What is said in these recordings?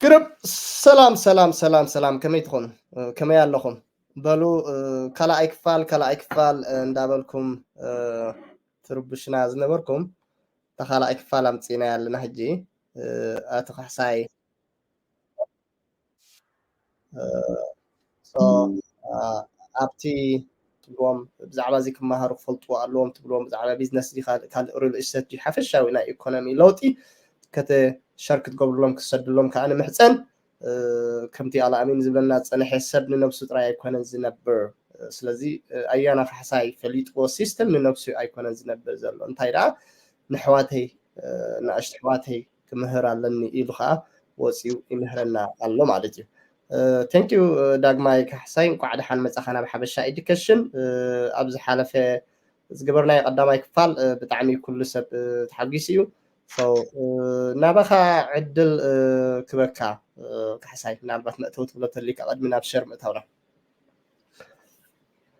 ግርብ ሰላም ሰላም ሰላም ሰላም፣ ከመይ ትኾኑ? ከመይ ኣለኹም? በሉ፣ ካልኣይ ክፋል ካልኣይ ክፋል እንዳበልኩም ትርብሽና ዝነበርኩም፣ እታ ካልኣይ ክፋል ኣምፂእና ኣለና። ሕጂ ኣቶ ካሕሳይ ኣብቲ ትብልዎም ብዛዕባ እዚ ክመሃሩ ክፈልጥዎ ኣለዎም ትብልዎም፣ ብዛዕባ ቢዝነስ ዲ ካልእ ሪል ኢስቴት ዲ ሓፈሻዊ ናይ ኢኮኖሚ ለውጢ ከተ ሸር ክትገብርሎም ክትሰድሎም ከዓ ንምሕፀን። ከምቲ ኣልኣሚን ዝብለና ዝፀንሐ፣ ሰብ ንነብሱ ጥራይ ኣይኮነን ዝነብር። ስለዚ ኣያና ካሕሳይ ፈሊጥዎ፣ ሲስተም ንነብሱ ኣይኮነን ዝነብር ዘሎ። እንታይ ደኣ ንሕዋተይ፣ ንኣሽቱ ሕዋተይ ክምህር ኣለኒ ኢሉ ከዓ ወፂኡ ይምህረና ኣሎ ማለት እዩ። ቴንኪዩ ዳግማይ ካሕሳይ፣ እንኳዕ ደሓን መፃኻ ናብ ሓበሻ ኤዱኬሽን። ኣብ ዝሓለፈ ዝገበርናዮ ቀዳማይ ክፋል ብጣዕሚ ኩሉ ሰብ ተሓጒሱ እዩ። ናባኻ ዕድል ክበካ ካሕሳይ፣ ምናልባት መእተዊ ትብሎ ተሊካ ቅድሚ ናብ ሸር ምእታውና።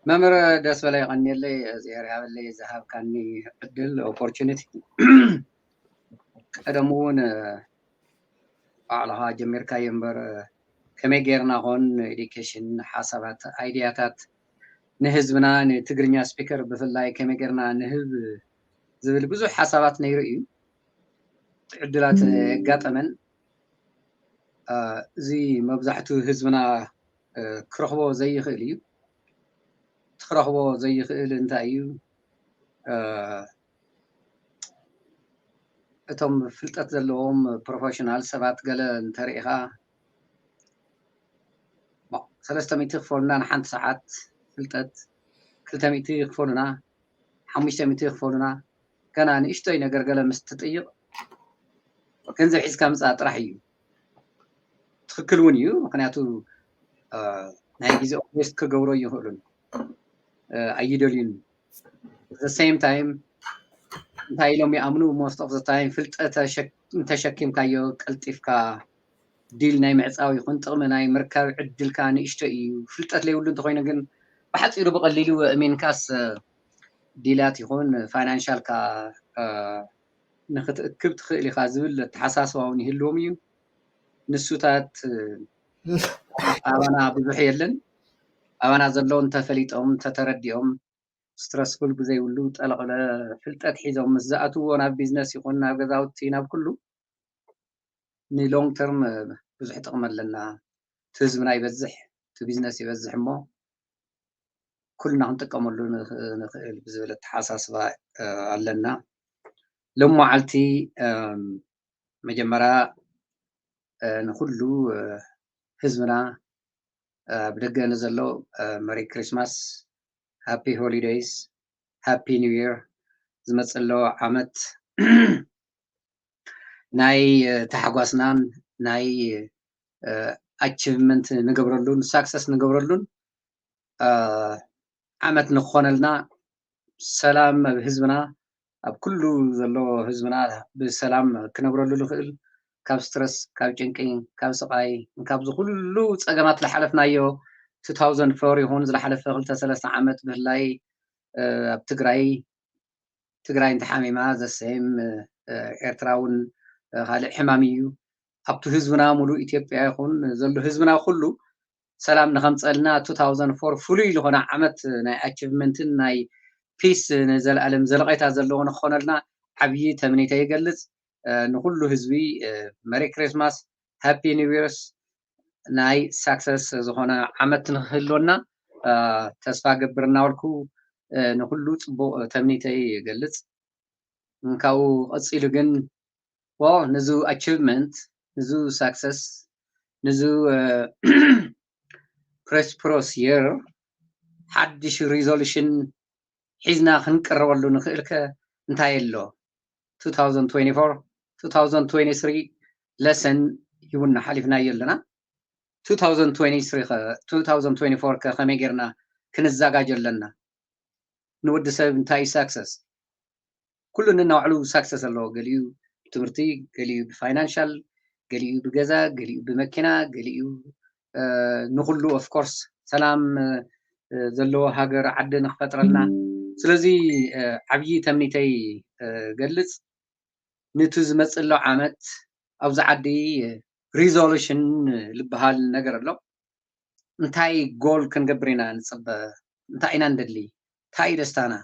መምህር ደስ በለ፣ የቐንየለይ እግዚኣብሔር ሃበለይ ዝሃብካኒ ዕድል ኦፖርቹኒቲ። ቀደሙ እውን ባዕልኻ ጀሚርካዮ እምበር ከመይ ጌርና ኾን ኤዱኬሽን ሓሳባት ኣይዲያታት ንህዝብና ንትግርኛ ስፒከር ብፍላይ ከመይ ጌርና ንህብ ዝብል ብዙሕ ሓሳባት ነይሩ እዩ። ዕድላት የጋጠመን እዚ መብዛሕቱ ህዝብና ክረኽቦ ዘይኽእል እዩ። እቲ ክረኽቦ ዘይኽእል እንታይ እዩ? እቶም ፍልጠት ዘለዎም ፕሮፌሽናል ሰባት ገለ እንተሪኢኻ ሰለስተ ሚእቲ ክፈሉና ንሓንቲ ሰዓት ፍልጠት፣ ክልተ ሚእቲ ክፈሉና፣ ሓሙሽተ ሚእቲ ክፈሉና፣ ገና ንእሽቶይ ነገር ገለ ምስ ትጥይቕ ገንዘብ ሒዝካ ምፃእ ጥራሕ እዩ። ትኽክል እውን እዩ፣ ምክንያቱ ናይ ግዜኦም ዌስት ክገብሮ ይኽእሉን ኣይደልዩን። The same time እንታይ ኢሎም ይኣምኑ? Most of the time ፍልጠት እንተሸኪምካዮ ቀልጢፍካ ዲል ናይ ምዕፃው ይኹን ጥቕሚ ናይ ምርካብ ዕድልካ ንእሽቶ እዩ። ፍልጠት ለይብሉ እንተኮይኑ ግን ብሓፂሩ ብቐሊሉ እሚንካስ ዲላት ይኹን ፋይናንሻልካ ንክትእክብ ትኽእል ኢኻ ዝብል ኣተሓሳስባ እውን ይህልዎም እዩ። ንሱታት ኣባና ብዙሕ የለን። ኣባና ዘሎ እንተፈሊጦም እንተተረዲኦም ስትረስፉል ብዘይብሉ ጠለቕለ ፍልጠት ሒዞም ምስ ዝኣትዎ ናብ ቢዝነስ ይኹን ናብ ገዛውቲ ናብ ኩሉ ንሎንግ ተርም ብዙሕ ጥቕሚ ኣለና። እቲ ህዝብና ይበዝሕ፣ እቲ ቢዝነስ ይበዝሕ እሞ ኩልና ክንጥቀመሉ ንኽእል ብዝብል ኣተሓሳስባ ኣለና። ሎም መዓልቲ መጀመርያ ንኩሉ ህዝብና ብደገ ንዘሎ መሪ ክሪስማስ፣ ሃፒ ሆሊደይስ፣ ሃፒ ኒው ይር። ዝመፅእ ዘሎ ዓመት ናይ ታሕጓስናን ናይ ኣቺቭመንት ንገብረሉን ሳክሰስ ንገብረሉን ዓመት ንክኾነልና ሰላም ኣብ ህዝብና ኣብ ኩሉ ዘሎ ህዝብና ብሰላም ክነብረሉ ዝኽእል ካብ ስትረስ ካብ ጭንቂ ካብ ስቓይ ካብ ዝኩሉ ፀገማት ዝሓለፍናዮ two thousand four ይኹን ዝሓለፈ ክልተ ሰለስተ ዓመት ብፍላይ ኣብ ትግራይ ትግራይ እንተሓሚማ ዘሰም ኤርትራ እውን ካልእ ሕማም እዩ። ኣብቲ ህዝብና ሙሉእ ኢትዮጵያ ይኹን ዘሎ ህዝብና ኩሉ ሰላም ንኸምፀልና two thousand four ፍሉይ ዝኾነ ዓመት ናይ ኣቺቭመንትን ናይ ፒስ ንዘለኣለም ዘለቐይታ ዘለዎ ንክኾነልና ዓብዪ ተምኔተ ይገልፅ። ንኩሉ ህዝቢ መሪ ክሪስማስ ሃፒ ኒው ይርስ ናይ ሳክሰስ ዝኾነ ዓመት ንክህልወና ተስፋ ገብር እናበልኩ ንኩሉ ፅቡቕ ተምኒተይ ይገልፅ። ካብኡ ቀፂሉ ግን ዋ ንዙ ኣቺቭመንት ንዙ ሳክሰስ ንዙ ፕሮስፐረስ የር ሓድሽ ሪዞሉሽን ሒዝና ክንቅረበሉ ንኽእልከ እንታይ ኣሎ? two thousand twenty-four two thousand twenty-three ለሰን ሂቡና ሓሊፍናዮ ኣለና። two thousand twenty-three two thousand twenty-four ከ ከመይ ጌርና ክንዘጋጆ ኣለና? ንወዲ ሰብ እንታይ እዩ ሳክሰስ? ኩሉ ነናባዕሉ ሳክሰስ ኣለዎ። ገሊኡ ብትምህርቲ፣ ገሊኡ ብፋይናንሻል፣ ገሊኡ ብገዛ፣ ገሊኡ ብመኪና፣ ገሊኡ ንኩሉ ኦፍኮርስ ሰላም ዘለዎ ሃገር ዓዲ ንክፈጥረልና። ስለዚ ዓብዪ ተምኒተይ ገልፅ ንቱ ዝመፅእ ኣሎ ዓመት ኣብዚ ዓዲ resolution ዝበሃል ነገር ኣሎ። እንታይ goal ክንገብር ኢና ንፅበ? እንታይ ኢና ንደሊ? እንታይ እዩ ደስታና?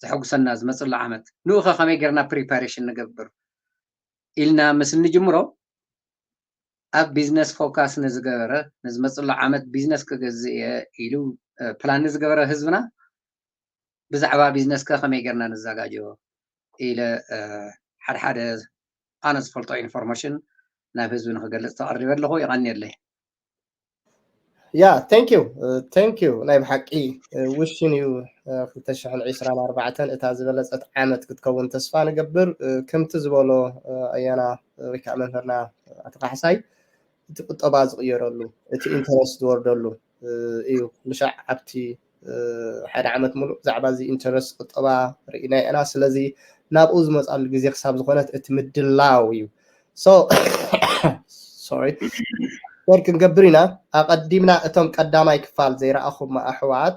ዘሐጉሰና ዝመፅሉ ዓመት ንኡኸ ከመይ ጌርና preparation ንገብር ኢልና ምስ እንጅምሮ ኣብ business focus ንዝገበረ ንዝመፅሉ ዓመት business ክገዝእ እየ ኢሉ plan ንዝገበረ ህዝብና ብዛዕባ business ከ ከመይ ጌርና ንዘጋጆ ኢለ ሓደ ሓደ ኣነ ዝፈልጦ information ናብ ህዝቢ ንክገልፅ ተቐሪበ ኣለኹ። ይቐንየለይ። Yeah, thank you, thank you። ናይ ብሓቂ ውሽን እዩ። ክልተ ሽሕን ዕስራን ኣርባዕተን እታ ዝበለፀት ዓመት ክትከውን ተስፋ ንገብር። ከምቲ ዝበሎ ኣያና ወይ ከዓ መምህርና ኣቶ ካሕሳይ እቲ ቁጠባ ዝቕየረሉ እቲ interest ዝወርደሉ እዩ። ልሻዕ ኣብቲ ሓደ ዓመት ሙሉእ ብዛዕባ እዚ interest ቁጠባ ርኢና ኢና። ስለዚ ናብኡ ዝመፃሉ ግዜ ክሳብ ዝኾነት እቲ ምድላው እዩ። Sorry፣ ክንገብር ኢና። ኣቐዲምና እቶም ቀዳማይ ክፋል ዘይረኣኹም ኣሕዋት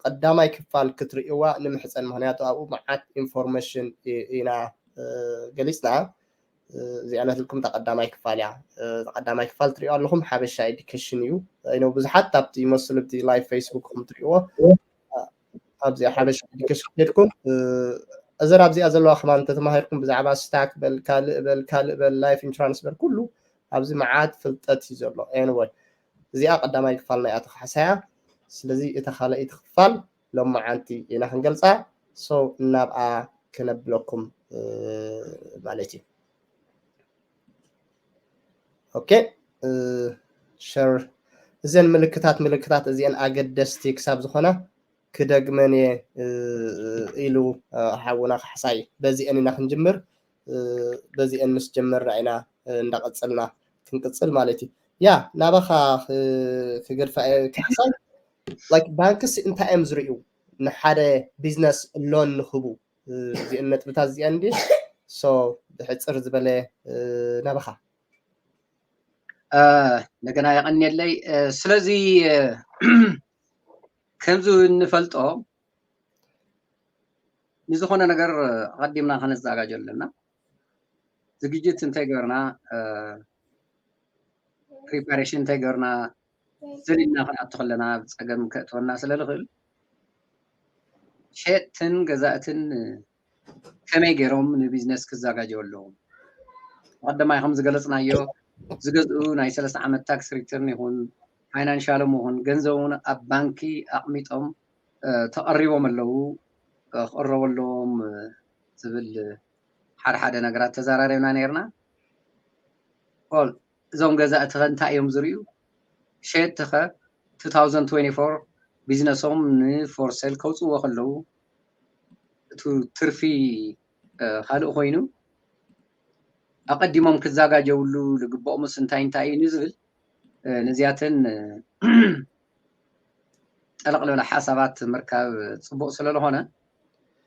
ቀዳማይ ክፋል ክትርእይዋ ንምሕፀን፣ ምክንያቱ ኣብኡ መዓት information ኢና ገሊፅና። እዚኣ ነትልኩም እታ ቀዳማይ ክፋል እያ። እታ ቀዳማይ ክፋል ትሪኦ ኣለኹም ሓበሻ education እዩ። ኣይነው ብዙሓት ኣብቲ ይመስሉ ኣብቲ live Facebook ኩም ትሪእዎ ኣብዚኣ ሓበሻ education ከድኩም እዘር ኣብዚኣ ዘለዋ ከማን እንተተማሂርኩም ብዛዕባ stock በል ካልእ በል ካልእ በል life insurance በል ኩሉ ኣብዚ መዓት ፍልጠት እዩ ዘሎ። Anyway እዚኣ ቀዳማይ ክፋል ናይ ኣቶ ካሕሳያ። ስለዚ እታ ካልኣይቲ ክፋል ሎማዓንቲ ኢና ክንገልፃ። So እናብኣ ክነብለኩም ማለት እዩ። Okay share እዘን ምልክታት ምልክታት እዚአን ኣገደስቲ ክሳብ ዝኾና ክደግመን እየ ኢሉ ሓውና ካሕሳይ። በዚአን ኢና ክንጅምር። በዚአን ምስ ጀመርና ኢና እንዳቐፀልና ክንቅፅል ማለት እዩ። ያ ናባኻ ክገድፋ እየ ካሕሳይ። Like ባንክስ እንታይ እዮም ዝርእዩ ንሓደ business loan ንክህቡ? እዚአን ነጥብታት እዚአን እንዲ so ብሕፅር ዝበለ ናባኻ። እንደገና የቐንየለይ። ስለዚ ከምዚ እንፈልጦ ንዝኾነ ነገር ኣቐዲምና ከነዘጋጆ ኣለና። ዝግጅት እንተይገበርና preparation እንተይገበርና ዘሊልና ክንኣቱ ከለና ፀገም ከእትወና ስለ ዝኽእል ሸጥትን ገዛእትን ከመይ ገይሮም ንቢዝነስ ክዘጋጀው ኣለዎም? ቀዳማይ ከም ዝገለፅናዮ ዝገዝኡ ናይ ሰለስተ ዓመት tax return ይኹን financial ኦም ይኹን ገንዘቦም ኣብ ባንኪ ኣቕሚጦም ተቐሪቦም ኣለዉ ክቕረቡ ኣለዎም ዝብል ሓደ ሓደ ነገራት ተዘራሪብና ነይርና። እዞም ገዛእቲ ከ እንታይ እዮም ዝርእዩ? ሸየጥቲ ከ two thousand twenty-four ቢዝነሶም ን for sale ከውፅዎ ከለዉ እቲ ትርፊ ካልእ ኮይኑ ኣቐዲሞም ክዘጋጀውሉ ዝግብኦምስ እንታይ እንታይ እዩ ንዝብል ነዚኣተን ጠለቕ ዝበለ ሓሳባት ምርካብ ፅቡቕ ስለ ዝኾነ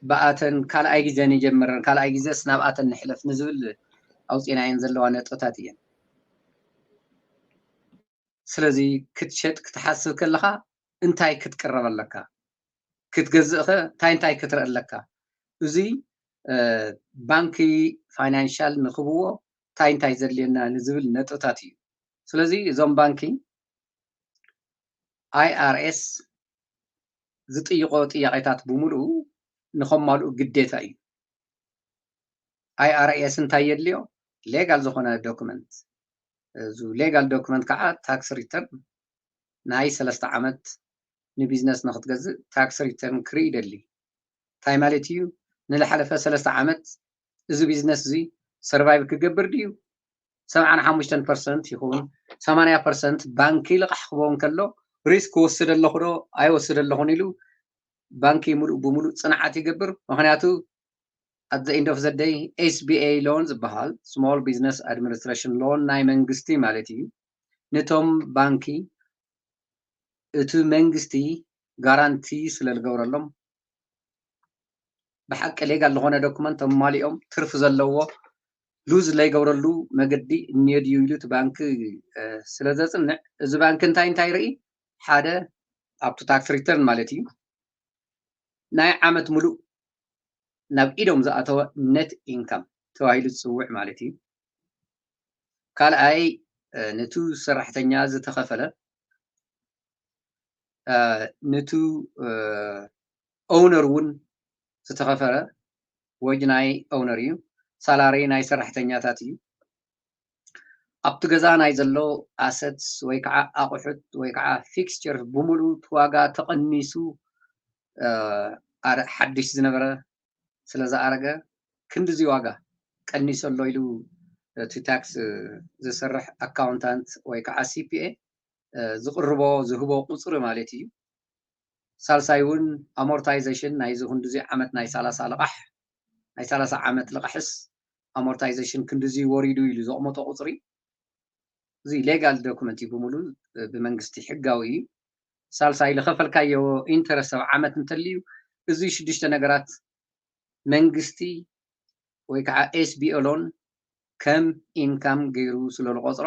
ብኣተን ካልኣይ ግዜ ንጀምረን ካልኣይ ግዜስ ናብኣተን ንሕለፍ ንዝብል ኣውፂናየን ዘለዋ ነጥብታት እየን። ስለዚ ክትሸጥ ክትሓስብ ከለኻ እንታይ ክትቅረብ ኣለካ? ክትገዝእ ኸ እንታይ እንታይ ክትርኢ ኣለካ? እዚ ባንኪ ፋይናንሻል ንክብዎ እንታይ እንታይ ዘድልየና ንዝብል ነጥብታት እዩ። ስለዚ እዞም ባንኪ IRS ዝጥይቆ ጥያቄታት ብምሉኡ ንኸማልኡ ግዴታ እዩ። IRS እንታይ የድልዮ? ሌጋል ዝኾነ ዶክመንት። እዚ ሌጋል ዶክመንት ከዓ ታክስ ሪተርን ናይ ሰለስተ ዓመት ንቢዝነስ ንክትገዝእ ታክስ ሪተርን ክርኢ ይደሊ። እንታይ ማለት እዩ? ንዝሓለፈ ሰለስተ ዓመት እዚ ቢዝነስ እዚ ሰርቫይቭ ክገብር ድዩ? ሰብዓን ሓሙሽተን ፐርሰንት ይኹን ሰማንያ ፐርሰንት ባንኪ ልቓሕ ክህቦ እንከሎ ሪስክ ክወስድ ኣለኹ ዶ ኣይወስድ ኣለኹን ኢሉ ባንኪ ሙሉእ ብሙሉእ ፅንዓት ይገብር። ምክንያቱ at the end of the day SBA loan ዝበሃል small business administration loan ናይ መንግስቲ ማለት እዩ። ነቶም ባንኪ እቲ መንግስቲ ጋራንቲ ስለ ዝገብረሎም ብሓቂ ሌጋል ዝኾነ ዶክመንት ኣማሊኦም ትርፊ ዘለዎ ሉዝ ዘይገብረሉ መገዲ እኒኦ ድዩ ኢሉ እቲ ባንኪ ስለ ዘፅንዕ እዚ ባንኪ እንታይ እንታይ ርኢ? ሓደ ኣብቲ ታክስ ሪተርን ማለት እዩ ናይ ዓመት ሙሉእ ናብ ኢዶም ዝኣተወ ነት ኢንካም ተባሂሉ ዝፅውዕ ማለት እዩ። ካልኣይ፣ ነቱ ሰራሕተኛ ዝተኸፈለ፣ ነቱ ኦውነር እውን ዝተኸፈለ፣ ወጅ ናይ ኦውነር እዩ። ሳላሪ ናይ ሰራሕተኛታት እዩ። ኣብቲ ገዛ ናይ ዘሎ ኣሰትስ ወይ ከዓ ኣቑሑት ወይ ከዓ ፊክስቸር ብምሉእ እቲ ዋጋ ተቐኒሱ፣ ሓድሽ ዝነበረ ስለ ዝኣረገ ክንድዚ ዋጋ ቀኒሱ ኣሎ ኢሉ እቲ ታክስ ዝሰርሕ ኣካውንታንት ወይ ከዓ ሲ ፒ ኤ ዝቕርቦ ዝህቦ ቁፅሪ ማለት እዩ። ሳልሳይ እውን ኣሞርታይዜሽን ናይዚ ክንድዚ ዓመት ናይ ሰላሳ ልቓሕ ናይ ሰላሳ ዓመት ልቓሕስ ኣሞርታይዜሽን ክንድዚ ወሪዱ ኢሉ ዘቕመጦ ቁፅሪ እዚ ሌጋል ዶኩመንት እዩ፣ ብምሉ ብመንግስቲ ሕጋዊ እዩ። ሳልሳይ ዝኸፈልካዮ ኢንተረስት ኣብ ዓመት እንተልዩ እዚ ሽዱሽተ ነገራት መንግስቲ ወይ ከዓ ኤስ ቢ ኦ ሎን ከም ኢንካም ገይሩ ስለ ዝቆፅሮ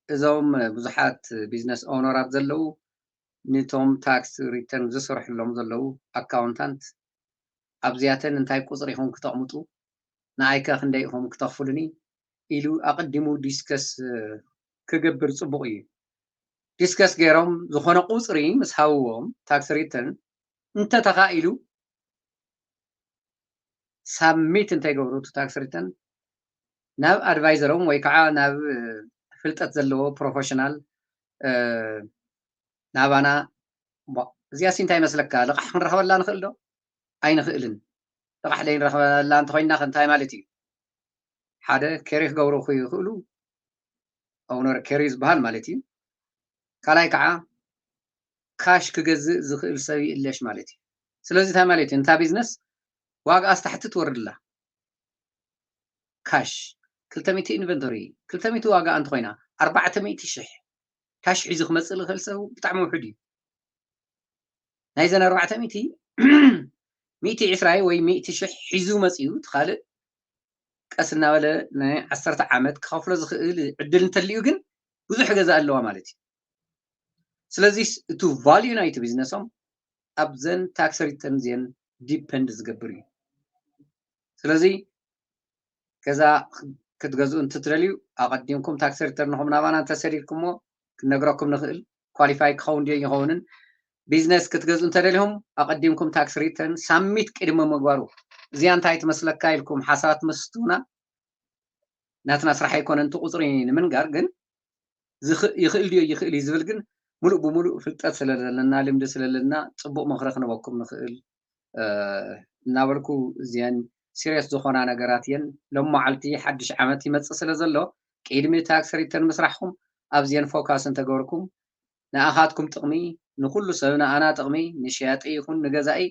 እዞም ብዙሓት ቢዝነስ ኦነራት ዘለዉ ንቶም ታክስ ሪተርን ዝሰርሕሎም ዘለዉ ኣካውንታንት ኣብዚኣተን እንታይ ቁፅሪ ኢኹም ክተቕምጡ ንኣይከ ክንደይ ኢኹም ክተኽፍሉኒ ኢሉ ኣቐዲሙ ዲስከስ ክገብር ፅቡቕ እዩ። ዲስከስ ገይሮም ዝኾነ ቁፅሪ ምስ ሃብዎም ታክስ ሪተርን እንተተኻኢሉ ሳብሚት እንተይገብሩ ታክስ ሪተርን ናብ ኣድቫይዘሮም ወይ ከዓ ናብ ፍልጠት ዘለዎ ፕሮፌሽናል ናባና እዚኣሲ እንታይ ይመስለካ ልቓሕ ክንረኽበላ ንኽእል ዶ ኣይንኽእልን? ልቓሕ ዘይንረኽበላ እንተኮይና እንታይ ማለት እዩ? ሓደ ኬሪ ክገብሩ ይኽእሉ ኦውነር ኬሪ ዝበሃል ማለት እዩ። ካልኣይ ከዓ ካሽ ክገዝእ ዝኽእል ሰብ ይእለሽ ማለት እዩ። ስለዚ እንታይ ማለት እዩ? እንታ ቢዝነስ ዋጋ ኣስታሕቲ ትወርድላ ካሽ ክልተ ሚእቲ ኢንቨንቶሪ ክልተ ሚእቲ ዋጋ እንተኮይና ኣርባዕተ ሚእቲ ሽሕ ካሽ ሒዙ ክመፅእ ዝኽእል ሰብ ብጣዕሚ ውሑድ እዩ። ናይዘን ኣርባዕተ ሚእቲ ሚእቲ ዕስራ ወይ ሚእቲ ሽሕ ሒዙ መፅኡ እቲ ካልእ ቀስ እናበለ ናይ ዓሰርተ ዓመት ክኸፍሎ ዝኽእል ዕድል እንተልዩ ግን ብዙሕ ገዛ ኣለዋ ማለት እዩ። ስለዚ እቱ ቫልዩ ናይቲ ቢዝነሶም ኣብዘን ታክስ ሪተርን እዚአን ዲፐንድ ዝገብር እዩ። ስለዚ ገዛ ክትገዝኡ እንትትደልዩ ኣቐዲምኩም ታክስ ሪተርንኹም ናባና እንተሰዲድኩሞ ክንነግረኩም ንኽእል። ኳሊፋይ ክኸውን ድዮ ይኸውንን ቢዝነስ ክትገዝኡ እንተደሊኹም ኣቐዲምኩም ታክስ ሪተርን ሳሚት ቅድሚ ምግባሩ እዚኣ እንታይ ትመስለካ ኢልኩም ሓሳባት መስቱና ናትና ስራሕ ኣይኮነን እቲ ቁፅሪ ንምንጋር ግን ይኽእል ድዮ ይኽእል እዩ ዝብል ግን ሙሉእ ብሙሉእ ፍልጠት ስለዘለና ልምዲ ስለለና ፅቡቅ ምኽሪ ክንበኩም ንኽእል እናበልኩ እዚአን ሲሪየስ ዝኾና ነገራት እየን። ሎም መዓልቲ ሓድሽ ዓመት ይመፅእ ስለ ዘሎ ቅድሚ ታክስ ሪተርን ምስራሕኩም ኣብዚአን ፎካስ እንተገበርኩም ንኣኻትኩም ጥቕሚ ንኩሉ ሰብ ንኣና ጥቕሚ ንሸያጢ ይኹን ንገዛኢ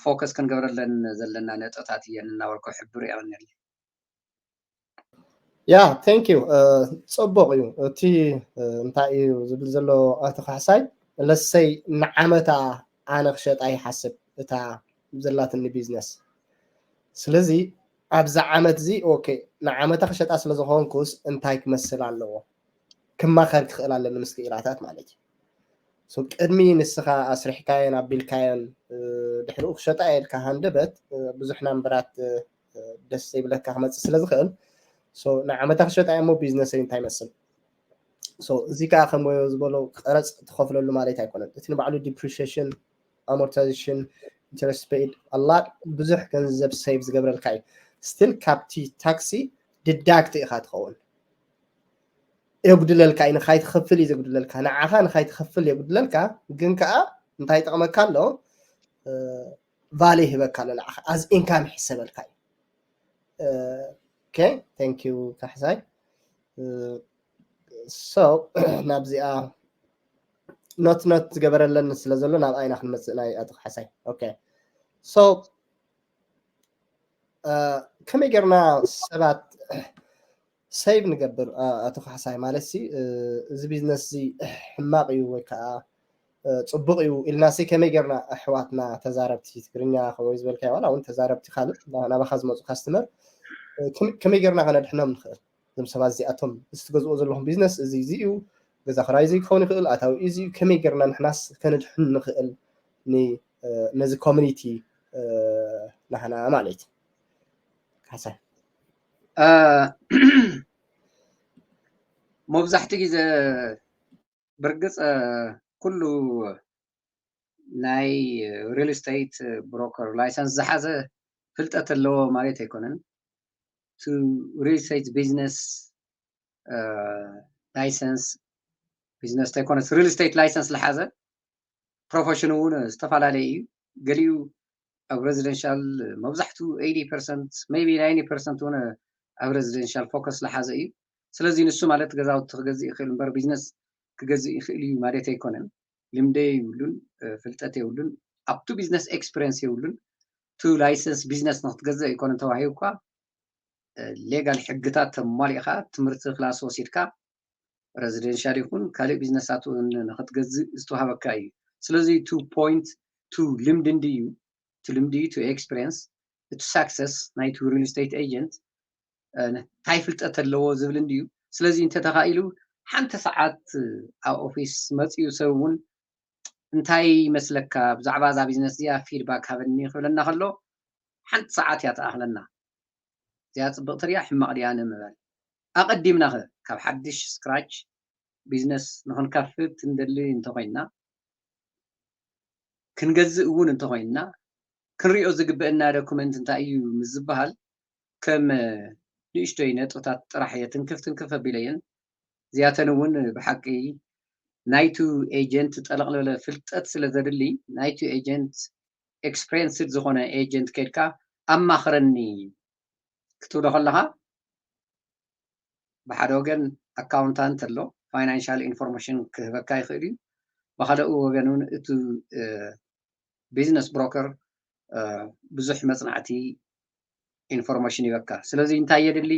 ፎከስ ክንገብረለን ዘለና ነጥብታት እየን እናበልኩ ሕብር የቐንየለይ። ያ ቴንክ ዩ። ፅቡቕ እዩ። እቲ እንታይ እዩ ዝብል ዘሎ ኣቶ ካሕሳይ ለሰይ ንዓመታ ኣነ ክሸጣ ይሓስብ እታ ዘላትኒ ቢዝነስ። ስለዚ ኣብዚ ዓመት እዚ ኦኬ ንዓመታ ክሸጣ ስለ ዝኾንኩስ እንታይ ክመስል ኣለዎ ክማኸር ክኽእል ኣለኒ ምስ ክኢላታት ማለት እዩ። ቅድሚ ንስኻ ኣስሪሕካዮን ኣቢልካዮን ድሕሪኡ ክሸጣ ኢልካ ሃንደበት ብዙሕ ናምበራት ደስ ዘይብለካ ክመፅእ ስለ ዝኽእል ንዓመታ ክሸጣ እሞ ቢዝነሰይ እንታይ ይመስል እዚ ከዓ ከም ዝበሎ ቀረፅ ትኸፍለሉ ማለት ኣይኮነን። እቲ ንባዕሉ ዲፕሪሽን ኣሞርታይዜሽን ኢንተረስት ፔይድ ኣላት ብዙሕ ገንዘብ ሴቭ ዝገብረልካ እዩ። ስቲል ካብቲ ታክሲ ድዳክት ኢኻ ትኸውን። የጉድለልካ እዩ ንካይትኸፍል እዩ ዘጉድለልካ ንዓኻ ንካይትኸፍል የጉድለልካ ግን ከዓ እንታይ ይጠቕመካ ኣሎ ቫሊ ይህበካ ኣሎ ንዓኻ ኣዝ ኢንካም ይሕሰበልካ እዩ። ኦኬ ቴንክ ዩ ካሕሳይ። ሶ ናብዚኣ ኖት ኖት ዝገበረለን ስለ ዘሎ ናብ ኣይና ክንመፅእ ናይ ኣቶ ካሕሳይ። ኦኬ ሶ ከመይ ጌርና ሰባት ሴቭ ንገብር ኣቶ ካሕሳይ ማለት ሲ እዚ ቢዝነስ እዚ ሕማቕ እዩ ወይ ከዓ ፅቡቕ እዩ ኢልና ሲ ከመይ ጌርና ኣሕዋትና ተዛረብቲ ትግርኛ ከመይ ዝበልካዮ ዋላ እውን ተዛረብቲ ካልእ ናባኻ ዝመፁ ካስትመር ከመይ ጌርና ከነድሕኖም ንኽእል እዞም ሰባት እዚኣቶም እዚ ትገዝኦ ዘለኹም ቢዝነስ እዚ እዚ እዩ ገዛ ክራይ እዚ ክኸውን ይኽእል ኣታዊ እዚ እዩ ከመይ ጌርና ንሕናስ ከነድሕን ንኽእል ነዚ ኮሚኒቲ ናህና ማለት እዩ ካሕሳይ መብዛሕትኡ ግዜ ብርግፅ ኩሉ ናይ real estate broker license ዝሓዘ ፍልጠት ኣለዎ ማለት ኣይኮነን። To real estate business license business ተይኮነስ real estate license ዝሓዘ profession እውን ዝተፈላለየ እዩ። ገሊኡ ኣብ residential መብዛሕትኡ eighty percent maybe ninety percent እውን ኣብ residential focus ዝሓዘ እዩ። ስለዚ ንሱ ማለት ገዛውቲ ክገዝእ ይኽእል እምበር business ክገዝእ ይኽእል እዩ ማለት ኣይኮነን። ልምዲ የብሉን፣ ፍልጠት የብሉን፣ ኣብቱ business experience የብሉን። To license business ንክትገዝእ ኣይኮነን ተባሂቡ እኳ legal ሕግታት ተማሊእካ ትምህርቲ class ወሲድካ residential ይኹን ካልእ ቢዝነሳት እውን ንክትገዝእ ዝተዋሃበካ እዩ። ስለዚ to point to ልምዲ እንድዩ፣ to ልምዲ to experience to success ናይቲ real estate agent እንታይ ፍልጠት ኣለዎ ዝብል እንድዩ። ስለዚ እንተተኻኢሉ ሓንቲ ሰዓት ኣብ ኦፊስ መፅኡ ሰብ እውን እንታይ ይመስለካ ብዛዕባ እዛ ቢዝነስ እዚኣ feedback ሃበኒ ክብለና ከሎ ሓንቲ ሰዓት እያ ትኣኽለና። እዚኣ ፅብቕቲ ድያ ሕማቕ ድያ ንምባል ኣቐዲምና ኸ ካብ ሓድሽ scratch ቢዝነስ ንኽንከፍት እንደሊ እንተኾይንና ክንገዝእ እውን እንተኾይንና ክንሪኦ ዝግበአና ዶኩመንት እንታይ እዩ ምስ ዝበሃል ከም ንእሽቶይ ነጥብታት ጥራሕ እየ ትንክፍ ትንክፍ ኣቢለየን። እዚኣተን እውን ብሓቂ ናይቱ agent ጠለቕ ዝበለ ፍልጠት ስለ ዘድሊ ናይቱ agent experienced ዝኾነ agent ከድካ ኣማኽረኒ ክትብሎ ከለኻ ብሓደ ወገን accountant ኣሎ financial information ክህበካ ይኽእል እዩ። ብካልኡ ወገን እውን እቲ business broker ብዙሕ መፅናዕቲ information ይበካ። ስለዚ እንታይ የድሊ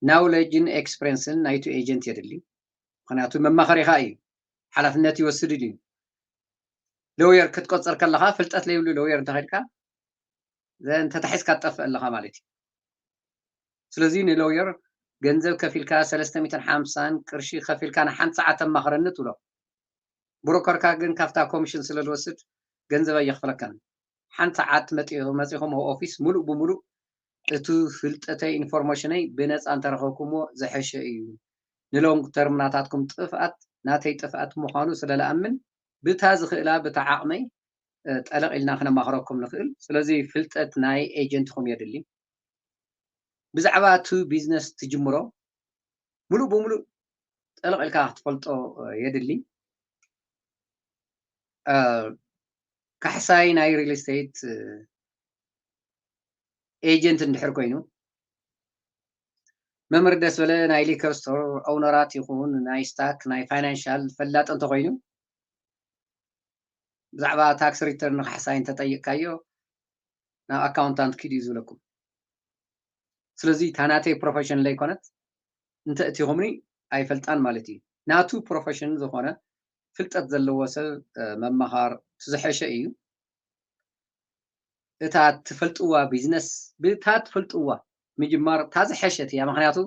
knowledge ን experience ን ናይቱ agent የድሊ። ምክንያቱ መማኸሪኻ እዩ፣ ሓላፍነት ይወስድ እዩ። lawyer ክትቆፅር ከለኻ ፍልጠት ለይብሉ lawyer እንተኸድካ እንተተሒዝካ ትጠፍእ ኣለኻ ማለት እዩ። ስለዚ ን lawyer ገንዘብ ከፊልካ ሰለስተ ሚእትን ሓምሳን ቅርሺ ከፊልካ ንሓንቲ ሰዓት ተማኽረኒ ትብሎ። ብሮከርካ ግን ካብታ ኮሚሽን ስለ ዝወስድ ገንዘብ ኣየኽፍለካን። ሓንቲ ሰዓት መፂኹም ኣብ ኦፊስ ሙሉእ ብሙሉእ እቲ ፍልጠተይ information ይ ብነፃ እንተረኸብኩምዎ ዝሐሸ እዩ። ን long term ናታትኩም ጥፍኣት ናተይ ጥፍኣት ምዃኑ ስለ ዝኣምን ብታ ዝኽእላ ብታ ዓቕመይ ጠለቕ ኢልና ክነማኽረኩም ንኽእል። ስለዚ ፍልጠት ናይ agent ኹም የድሊ። ብዛዕባ እቲ ቢዝነስ ትጅምሮ ሙሉእ ብሙሉእ ጠለቕ ኢልካ ክትፈልጦ የድሊ። ካሕሳይ ናይ real estate agent እንድሕር ኮይኑ መምህር ደስ በለ ናይ liquor store ኦውነራት ይኹን ናይ stock ናይ financial ፈላጥ እንተኾይኑ ብዛዕባ tax return ንካሕሳይ እንተጠይቕካዮ ናብ accountant ኪድ እዩ ዝብለኩም። ስለዚ እታ ናተይ profession ለይኮነት እንተ እቲኹምኒ ኣይፈልጣን ማለት እዩ። ናቱ profession ዝኾነ ፍልጠት ዘለዎ ሰብ መማኻር ዝሐሸ እዩ። እታ ትፈልጥዋ ቢዝነስ ብታ ትፈልጥዋ ምጅማር እታ ዝሐሸት እያ። ምክንያቱ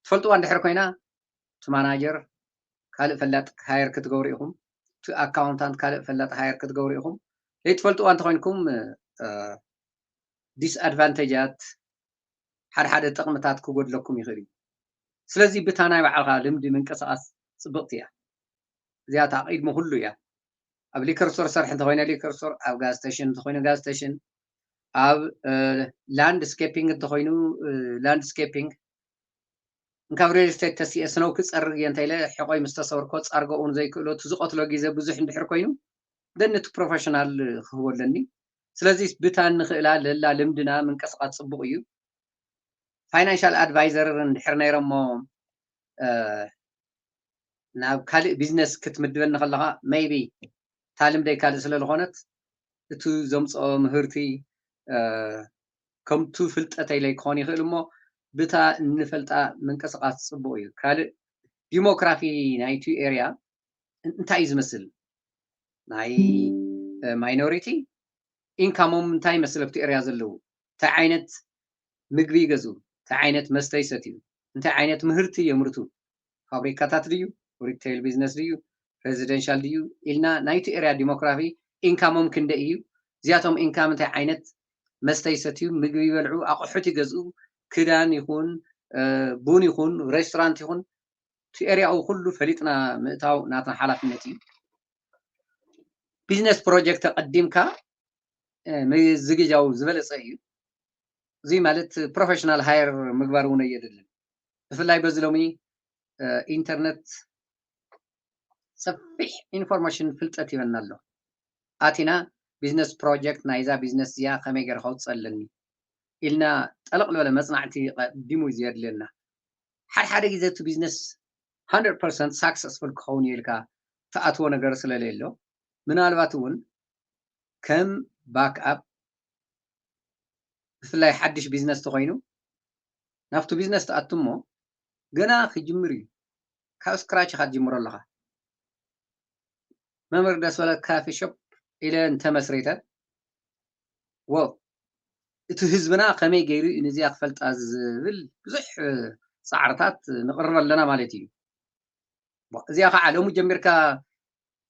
ትፈልጥዋ እንድሕር ኮይና እቲ ማናጀር ካልእ ፈላጥ hire ክትገብሩ ኢኹም፣ እቲ accountant ካልእ ፈላጥ hire ክትገብሩ ኢኹም። ዘይትፈልጥዋ እንተኮይንኩም disadvantage ኣት ሓደ ሓደ ጥቕምታት ክጎድለኩም ይኽእል እዩ። ስለዚ ብታ ናይ ባዕልኻ ልምዲ ምንቅስቃስ ፅብቕቲ እያ። እዚኣ እታ ቅድሚ ኩሉ እያ። ኣብ liquor store ዝሰርሕ እንተኮይነ liquor store፣ ኣብ gas station እንተኮይኑ gas station፣ ኣብ landscaping እንተኮይኑ landscaping። እንካብ real estate ተሲኤ ስነው ክፀርግ እየ እንተኢለ ሕቆይ ምስ ተሰበርኮ ፃርገ እውን ዘይክእሎ እቲ ዝቐትሎ ግዜ ብዙሕ እንድሕር ኮይኑ ደን እቲ professional ክህቦ ኣለኒ። ስለዚ ብታ እንኽእላ ለላ ልምድና ምንቅስቃስ ፅቡቕ እዩ። Financial advisor እንድሕር ነይረሞ ናብ ካልእ ቢዝነስ ክትምድበኒ ከለኻ maybe እታ ልምደይ ካልእ ስለ ዝኾነት እቲ ዘምፅኦ ምህርቲ ከምቱ ፍልጠተይ ለይ ክኾን ይኽእል እሞ ብታ እንፈልጣ ምንቅስቃስ ፅቡቕ እዩ። ካልእ ዲሞግራፊ ናይቲ area እንታይ እዩ ዝመስል? ናይ minority income ኦም እንታይ ይመስል ኣብቲ area ዘለዉ? እንታይ ዓይነት ምግቢ ይገዝኡ? እንታይ ዓይነት መስተ ይሰትዩ? እንታይ ዓይነት ምህርቲ የምርቱ? ፋብሪካታት ድዩ? retail business ድዩ? residential ድዩ? ኢልና ናይቲ area ዲሞግራፊ income ኦም ክንደይ እዩ? እዚኣቶም income እንታይ ዓይነት መስተ ይሰትዩ? ምግቢ ይበልዑ? ኣቑሑት ይገዝኡ? ክዳን ይኹን ቡን ይኹን restaurant ይኹን እቲ ኤሪያኡ ኩሉ ፈሊጥና ምእታው ናትና ሓላፍነት እዩ። ቢዝነስ ፕሮጀክት ኣቐዲምካ ምዝግጃው ዝበለፀ እዩ። እዚ ማለት ፕሮፌሽናል ሃየር ምግባር እውን ኣየድልን። ብፍላይ በዚ ሎሚ ኢንተርነት ሰፊሕ ኢንፎርሜሽን ፍልጠት ይበና ኣሎ። ኣቲና ቢዝነስ ፕሮጀክት ናይዛ ቢዝነስ እዚኣ ከመይ ገይረ ከውፅእ ኣለኒ ኢልና ጠለቕ ዝበለ መፅናዕቲ ቀዲሙ እዩ ዘድልየና። ሓደ ሓደ ግዜ እቲ ቢዝነስ ሃንድረድ ፐርሰንት ሳክሰስፉል ክኸውን እዩ ኢልካ ትኣትዎ ነገር ስለለየሎ ምናልባት እውን ከም ባክኣፕ ብፍላይ ሓድሽ ቢዝነስ ተኮይኑ ናብቲ ቢዝነስ ትኣቱ እሞ ገና ክጅምር እዩ። ካብ ስክራች ኢኻ ትጅምሮ ኣለኻ። መምህር ደስ በለ ካፊ ሾፕ ኢለ እንተመስሪተ ወ እቲ ህዝብና ከመይ ገይሩ እዩ ነዚኣ ክፈልጣ ዝብል ብዙሕ ፃዕርታት ንቕርብ ኣለና ማለት እዩ። እዚኣ ከዓ ሎሚ ጀሚርካ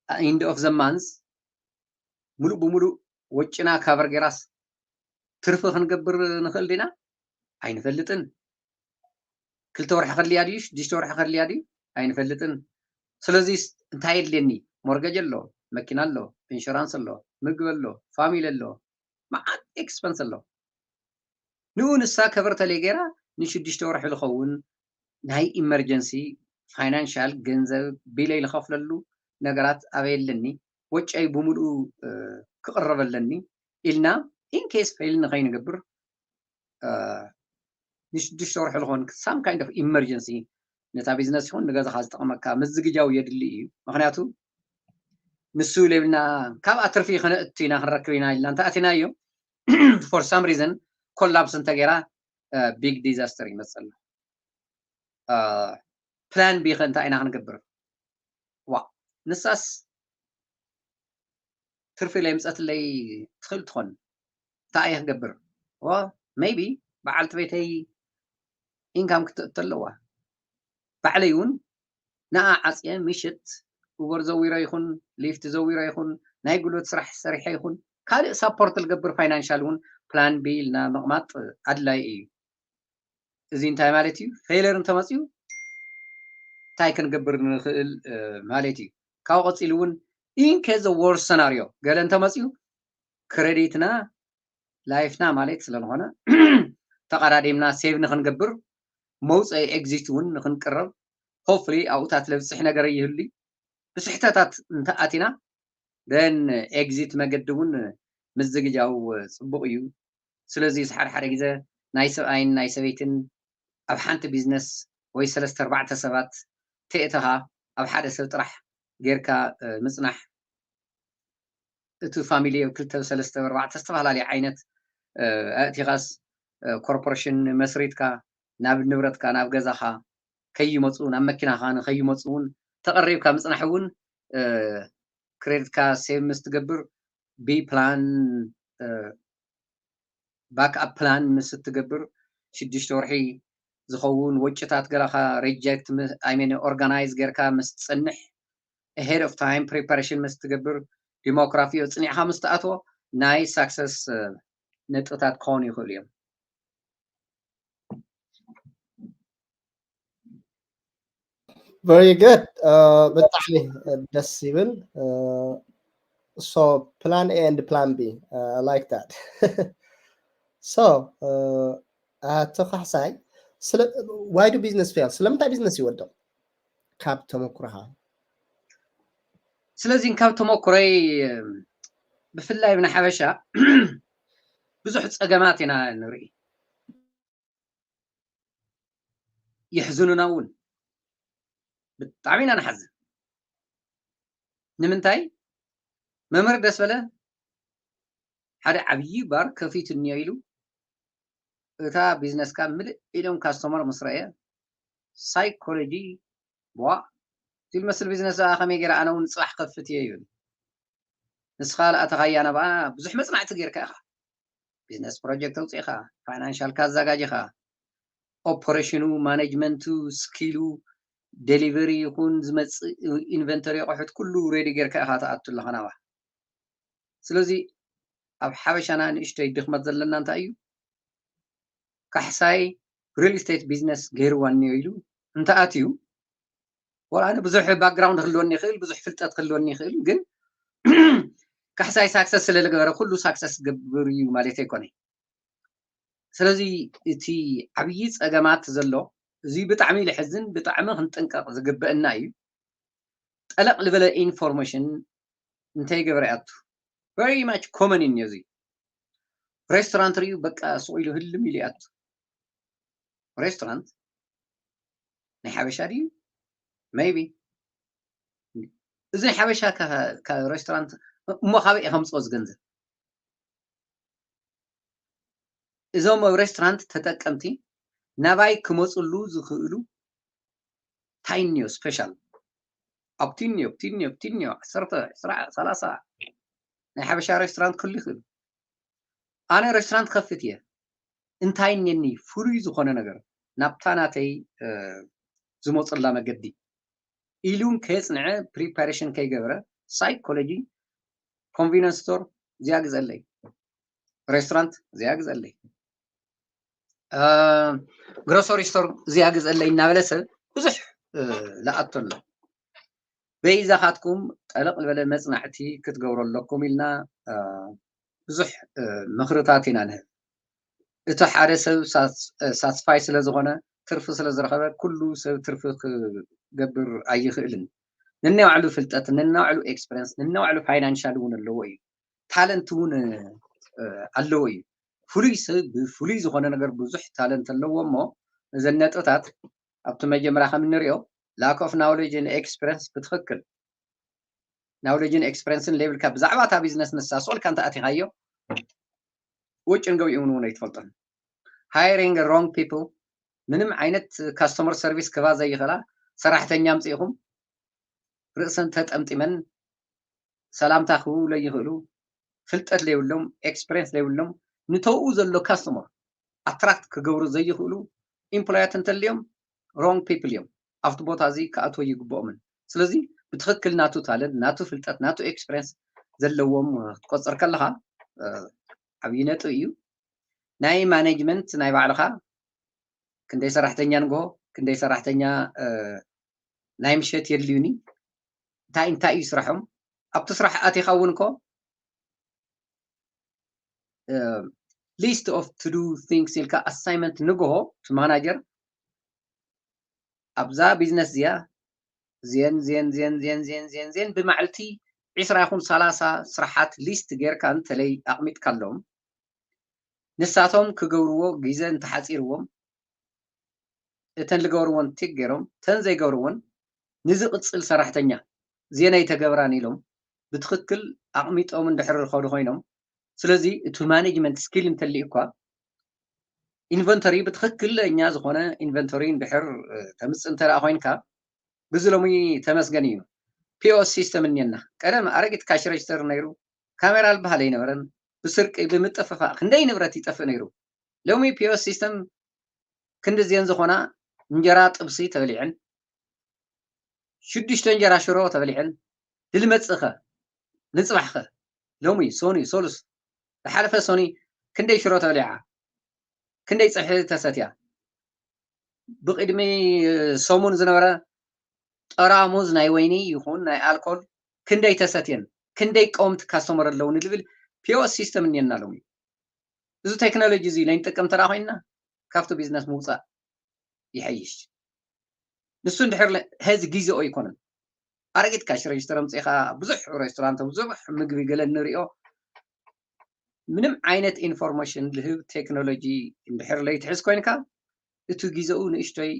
ኢንድ ኦፍ ዘማንስ ሙሉእ ብሙሉእ ወጭና ካቨር ጌራስ ትርፊ ክንገብር ንኽእል ዲና? ኣይንፈልጥን። ክልተ ወርሒ ከድልያ ድዩ ሽዱሽተ ወርሒ ከድልያ ድዩ? ኣይንፈልጥን። ስለዚ እንታይ የድልየኒ? ሞርገጅ ኣሎ፣ መኪና ኣሎ፣ ኢንሹራንስ ኣሎ፣ ምግቢ ኣሎ፣ ፋሚሊ ኣሎ፣ መዓት ኤክስፐንስ ኣሎ። ንኡ ንሳ ከቨር ተለይ ገይራ ንሽዱሽተ ወርሒ ዝኸውን ናይ ኢመርጀንሲ ፋይናንሻል ገንዘብ ቢለይ ዝኸፍለሉ ነገራት ኣበይ ኣለኒ ወጨይ ብምልኡ ክቕረብ ኣለኒ ኢልና ኢንኬስ ፌል ንኸይንገብር ንሽዱሽተ ወርሒ ዝኾን ሳም ካይንድ ኦፍ ኢመርጀንሲ ነታ ቢዝነስ ይኹን ንገዛኻ ዝጠቕመካ ምዝግጃው የድሊ እዩ። ምክንያቱ ንሱ ለብልና ካብኣ ትርፊ ክነእቱ ኢና ክንረክብ ኢና ኢልና እንተኣቲናዮ ፎር ሳም ሪዘን ኮላፕስ እንተገይራ ቢግ ዲዛስተር ይመፅእ ኣሎ። ፕላን ቢ ከ እንታይ ኢና ክንገብር? ዋ ንሳስ ትርፊ ለይምፀትለይ ትኽእል ትኾን እንታይ እየ ክገብር? ሜቢ በዓልቲ ቤተይ ኢንካም ክትእቶ ኣለዋ። ባዕለይ እውን ንኣ ዓፅየ ምሽት ኡበር ዘዊረ ይኹን ሊፍት ዘዊረ ይኹን ናይ ጉልበት ስራሕ ሰሪሐ ይኹን ካልእ ሳፖርት ልገብር ፋይናንሻል እውን ፕላን ቢ ኢልና ምቕማጥ ኣድላይ እዩ። እዚ እንታይ ማለት እዩ? ፌለር እንተመፅኡ እንታይ ክንገብር ንኽእል ማለት እዩ። ካብኡ ቀፂሉ እውን ኢንኬዝ ወርስ ሰናርዮ ገለ እንተመፅኡ ክረዲትና ላይፍና ማለት ስለዝኾነ ተቐዳዲምና ሴቭ ንክንገብር መውፀኢ ኤግዚት እውን ንክንቅረብ ሆፍሊ ኣብኡታት ለብፅሕ ነገር ይህሉ ብስሕተታት እንተኣቲና ደን ኤግዚት መገዲ እውን ምዝግጃው ፅቡቕ እዩ። ስለዚ ሓደ ሓደ ግዜ ናይ ሰብኣይን ናይ ሰበይትን ኣብ ሓንቲ ቢዝነስ ወይ ሰለስተ ኣርባዕተ ሰባት ተእተኻ ኣብ ሓደ ሰብ ጥራሕ ጌርካ ምፅናሕ እቲ ፋሚሊ ኣብ ክልተ ሰለስተ ኣርባዕተ ዝተፈላለየ ዓይነት ኣእቲኻስ ኮርፖሬሽን መስሪትካ ናብ ንብረትካ ናብ ገዛኻ ከይመፁ ናብ መኪናኻ ንከይመፁ እውን ተቐሪብካ ምፅናሕ እውን ክሬዲትካ ሴቭ ምስ ትገብር ቢ ፕላን ባክኣፕ ፕላን ምስ እትገብር ሽዱሽተ ወርሒ ዝኸውን ወጭታት ገላኻ ሪጀክት ኣይሜን ኦርጋናይዝ ጌርካ ምስ ትፀንሕ ሄድ ኦፍ ታይም ፕሪፓሬሽን ምስ ትገብር ዲሞክራፊ ፅኒዕካ ምስ ትኣትዎ ናይ ሳክሰስ ነጥብታት ክኾኑ ይኽእሉ እዮም። Very good. ብጣዕሚ ደስ ይብል። So plan A and plan B. I like that. So ኣቶ ካሕሳይ why do business fail? ስለምንታይ ቢዝነስ ይወድቕ? ካብ ተመኩሮኻ። ስለዚ ካብ ተመኩሮይ ብፍላይ ብናይ ሓበሻ ብዙሕ ፀገማት ኢና ንርኢ። የሕዝኑና እውን ብጣዕሚ ኢና ንሓዝን። ንምንታይ መምህር ደስ በለ ሓደ ዓብዪ ባር ከፊቱ እኒኦ ኢሉ እታ ቢዝነስካ ምልእ ኢሎም ካስተመር ምስ ረኣየ ሳይኮሎጂ ዋ እቲ ዝመስል ቢዝነስ ከመይ ገይረ ኣነ እውን ፅባሕ ከፍት እየ ይብል። ንስኻ ለኣተኻያ ናብኣ ብዙሕ መፅናዕቲ ጌርካ ኢኻ። ቢዝነስ ፕሮጀክት ኣውፂእኻ፣ ፋይናንሻልካ ኣዘጋጂኻ፣ ኦፐሬሽኑ፣ ማኔጅመንቱ፣ ስኪሉ፣ ዴሊቨሪ ይኹን ዝመፅእ ኢንቨንተሪ ኣቑሑት ኩሉ ሬዲ ጌርካ ኢኻ ትኣቱ ኣለኻ ናብኣ። ስለዚ ኣብ ሓበሻና ንእሽተይ ድኽመት ዘለና እንታይ እዩ? ካሕሳይ ሪል ስቴት ቢዝነስ ገይርዋ እኒኦ ኢሉ እንተኣትዩ ወላ ኣነ ብዙሕ ባክግራውንድ ክህልወኒ ይኽእል፣ ብዙሕ ፍልጠት ክህልወኒ ይኽእል፣ ግን ካሕሳይ ሳክሰስ ስለ ዝገበረ ኩሉ ሳክሰስ ዝገብር እዩ ማለት ኣይኮነይ። ስለዚ እቲ ዓብዪ ፀገማት ዘሎ እዚ ብጣዕሚ ልሕዝን ብጣዕሚ ክንጥንቀቕ ዝግበአና እዩ። ጠለቕ ዝበለ ኢንፎርሜሽን እንተይገበረ ኣቱ very much common እዩ እዚ። ሬስቶራንት ርዩ በቃ ስቕ ኢሉ ህልም ኢሉ ኣቱ። ሬስቶራንት ናይ ሓበሻ ድዩ? ሜይቢ እዚ ናይ ሓበሻ ካ- ካ- ሬስቶራንት እሞ ካበይ እየ ከምፅኦ ዝገንዘብ? እዞም ኣብ ሬስቶራንት ተጠቀምቲ ናባይ ክመፅሉ ዝኽእሉ ታይንዮ ስፔሻል ኣብቲንዮ ኣብቲንዮ ኣብቲንዮ ዓሰርተ ዕስራ ሰላሳ ናይ ሓበሻ ሬስቶራንት ክህሉ ይኽእሉ። ኣነ ሬስቶራንት ከፍት እየ እንታይ እኒኒ ፍሉይ ዝኾነ ነገር ናብታ ናተይ ዝመፅላ መገዲ ኢሉን ከየፅንዐ ፕሪፓሬሽን ከይገበረ ሳይኮሎጂ ኮንቪነንስ ስቶር እዚኣ ግዘለይ፣ ሬስቶራንት እዚኣ ግዘለይ፣ ግሮሰሪ ስቶር እዚኣ ግዘለይ እናበለ ሰብ ብዙሕ ለኣቶ ኣሎ። በይዛኻትኩም ጠለቕ ዝበለ መፅናዕቲ ክትገብሩ ኣለኩም ኢልና ብዙሕ ምኽርታት ኢና ንህብ። እቲ ሓደ ሰብ ሳትስፋይ ስለ ዝኾነ ትርፊ ስለ ዝረኸበ ኩሉ ሰብ ትርፊ ክገብር ኣይኽእልን። ነናይ ባዕሉ ፍልጠት፣ ነናይ ባዕሉ ኤክስፐሪንስ፣ ነናይ ባዕሉ ፋይናንሻል እውን ኣለዎ እዩ። ታለንት እውን ኣለዎ እዩ። ፍሉይ ሰብ ብፍሉይ ዝኾነ ነገር ብዙሕ ታለንት ኣለዎ እሞ እዘን ነጥብታት ኣብቲ መጀመርያ ከም እንሪኦ lack of knowledge and experience ብትኽክል ናውሌጅን ኤክስፐሪንስን ለይብልካ ብዛዕባ እታ ቢዝነስ ንሳ ስቕ ኢልካ እንተኣቲኻዮ ውጭን ገቢኡን እውን ኣይትፈልጦን። ሃይሪንግ ሮንግ ፒፕል ምንም ዓይነት ካስተመር ሰርቪስ ክህባ ዘይኽእላ ሰራሕተኛ ኣምፂእኹም ርእሰን ተጠምጢመን ሰላምታ ክህቡ ለይኽእሉ ፍልጠት ለይብሎም ኤክስፐሪንስ ለይብሎም ንተውኡ ዘሎ ካስተመር ኣትራክት ክገብሩ ዘይኽእሉ ኢምፕሎያት እንተልዮም ሮንግ ፒፕል እዮም ኣብቲ ቦታ እዚ ክኣትዎ ይግብኦምን። ስለዚ ብትኽክል ናቱ ታለንት ናቱ ፍልጠት ናቱ ኤክስፐሪንስ ዘለዎም ክትቆፅር ከለኻ ዓብዪ ነጥብ እዩ። ናይ ማኔጅመንት ናይ ባዕልኻ ክንደይ ሰራሕተኛ ንግሆ ክንደይ ሰራሕተኛ ናይ ምሸት የድልዩኒ እንታይ እንታይ እዩ ስራሖም ኣብቲ ስራሕ ኣቲኻ እውን እኮ ሊስት ኦፍ ቱ ዱ ቲንግስ ኢልካ ኣሳይመንት ንግሆ እቲ ማናጀር ኣብዛ ቢዝነስ እዚኣ ዜን ዜን ዜን ዜን ዜን ዜን ዜን ብማዕልቲ ዒስራ ይኹን ሰላሳ ስራሓት ሊስት ጌርካ እንተለይ ኣቕሚጥካሎም ንሳቶም ክገብርዎ ግዘ እንተሓፂርዎም እተን ዝገብርወን ቲክ ገይሮም እተን ዘይገብርወን ንዝቕፅል ሰራሕተኛ ዜና ኣይተገብራን ኢሎም ብትኽክል ኣቕሚጦም እንድሕር ዝኸዱ ኮይኖም ስለዚ እቲ ማኔጅመንት ስኪል እንተልዩ እኳ ኢንቨንቶሪ ብትኽክለኛ ዝኾነ ኢንቨንቶሪ እንድሕር ተምፅእ እንተ ኮይንካ ብዚ ሎሚ ተመስገን እዩ ፒኦስ ሲስተም እኒና ቀደም ኣረጊት ካሽ ሬጅስተር ነይሩ ካሜራ ዝበሃል ኣይነበረን ብስርቂ ብምጥፍፋእ ክንደይ ንብረት ይጠፍእ ነይሩ ሎሚ ፒኦስ ሲስተም ክንዲ ዜን ዝኾና እንጀራ ጥብሲ ተበሊዐን ሽዱሽተ እንጀራ ሽሮ ተበሊዐን ድልመፅእኸ ንፅባሕኸ ሎሚ ሶኒ ሶሉስ ዝሓለፈ ሶኒ ክንደይ ሽሮ ተበሊዓ ክንደይ ፀብሒ ተሰትያ ብቅድሚ ሰሙን ዝነበረ ጠራሙዝ ናይ ወይኒ ይኹን ናይ ኣልኮል ክንደይ ተሰትየን ክንደይ ቀውምቲ ካስተመር ኣለውኒ ዝብል ፒኦስ ሲስተም እኒአና ሎሚ እዚ ቴክኖሎጂ እዚ ለይንጥቀም ተዳ ኮይንና ካብቲ ቢዝነስ ምውፃእ ይሐይሽ ንሱ እንድሕር ሀዚ ጊዜኦ ኣይኮነን ኣረጊት ካሽ ሬጅስተር ኣምፅኢኻ ብዙሕ ሬስቶራንት ብዙሕ ምግቢ ገለ ንሪኦ ምንም ዓይነት ኢንፎርሜሽን ልህብ ቴክኖሎጂ እንድሕር ለይትሕዝ ኮይንካ እቲ ጊዜኡ ንእሽቶይ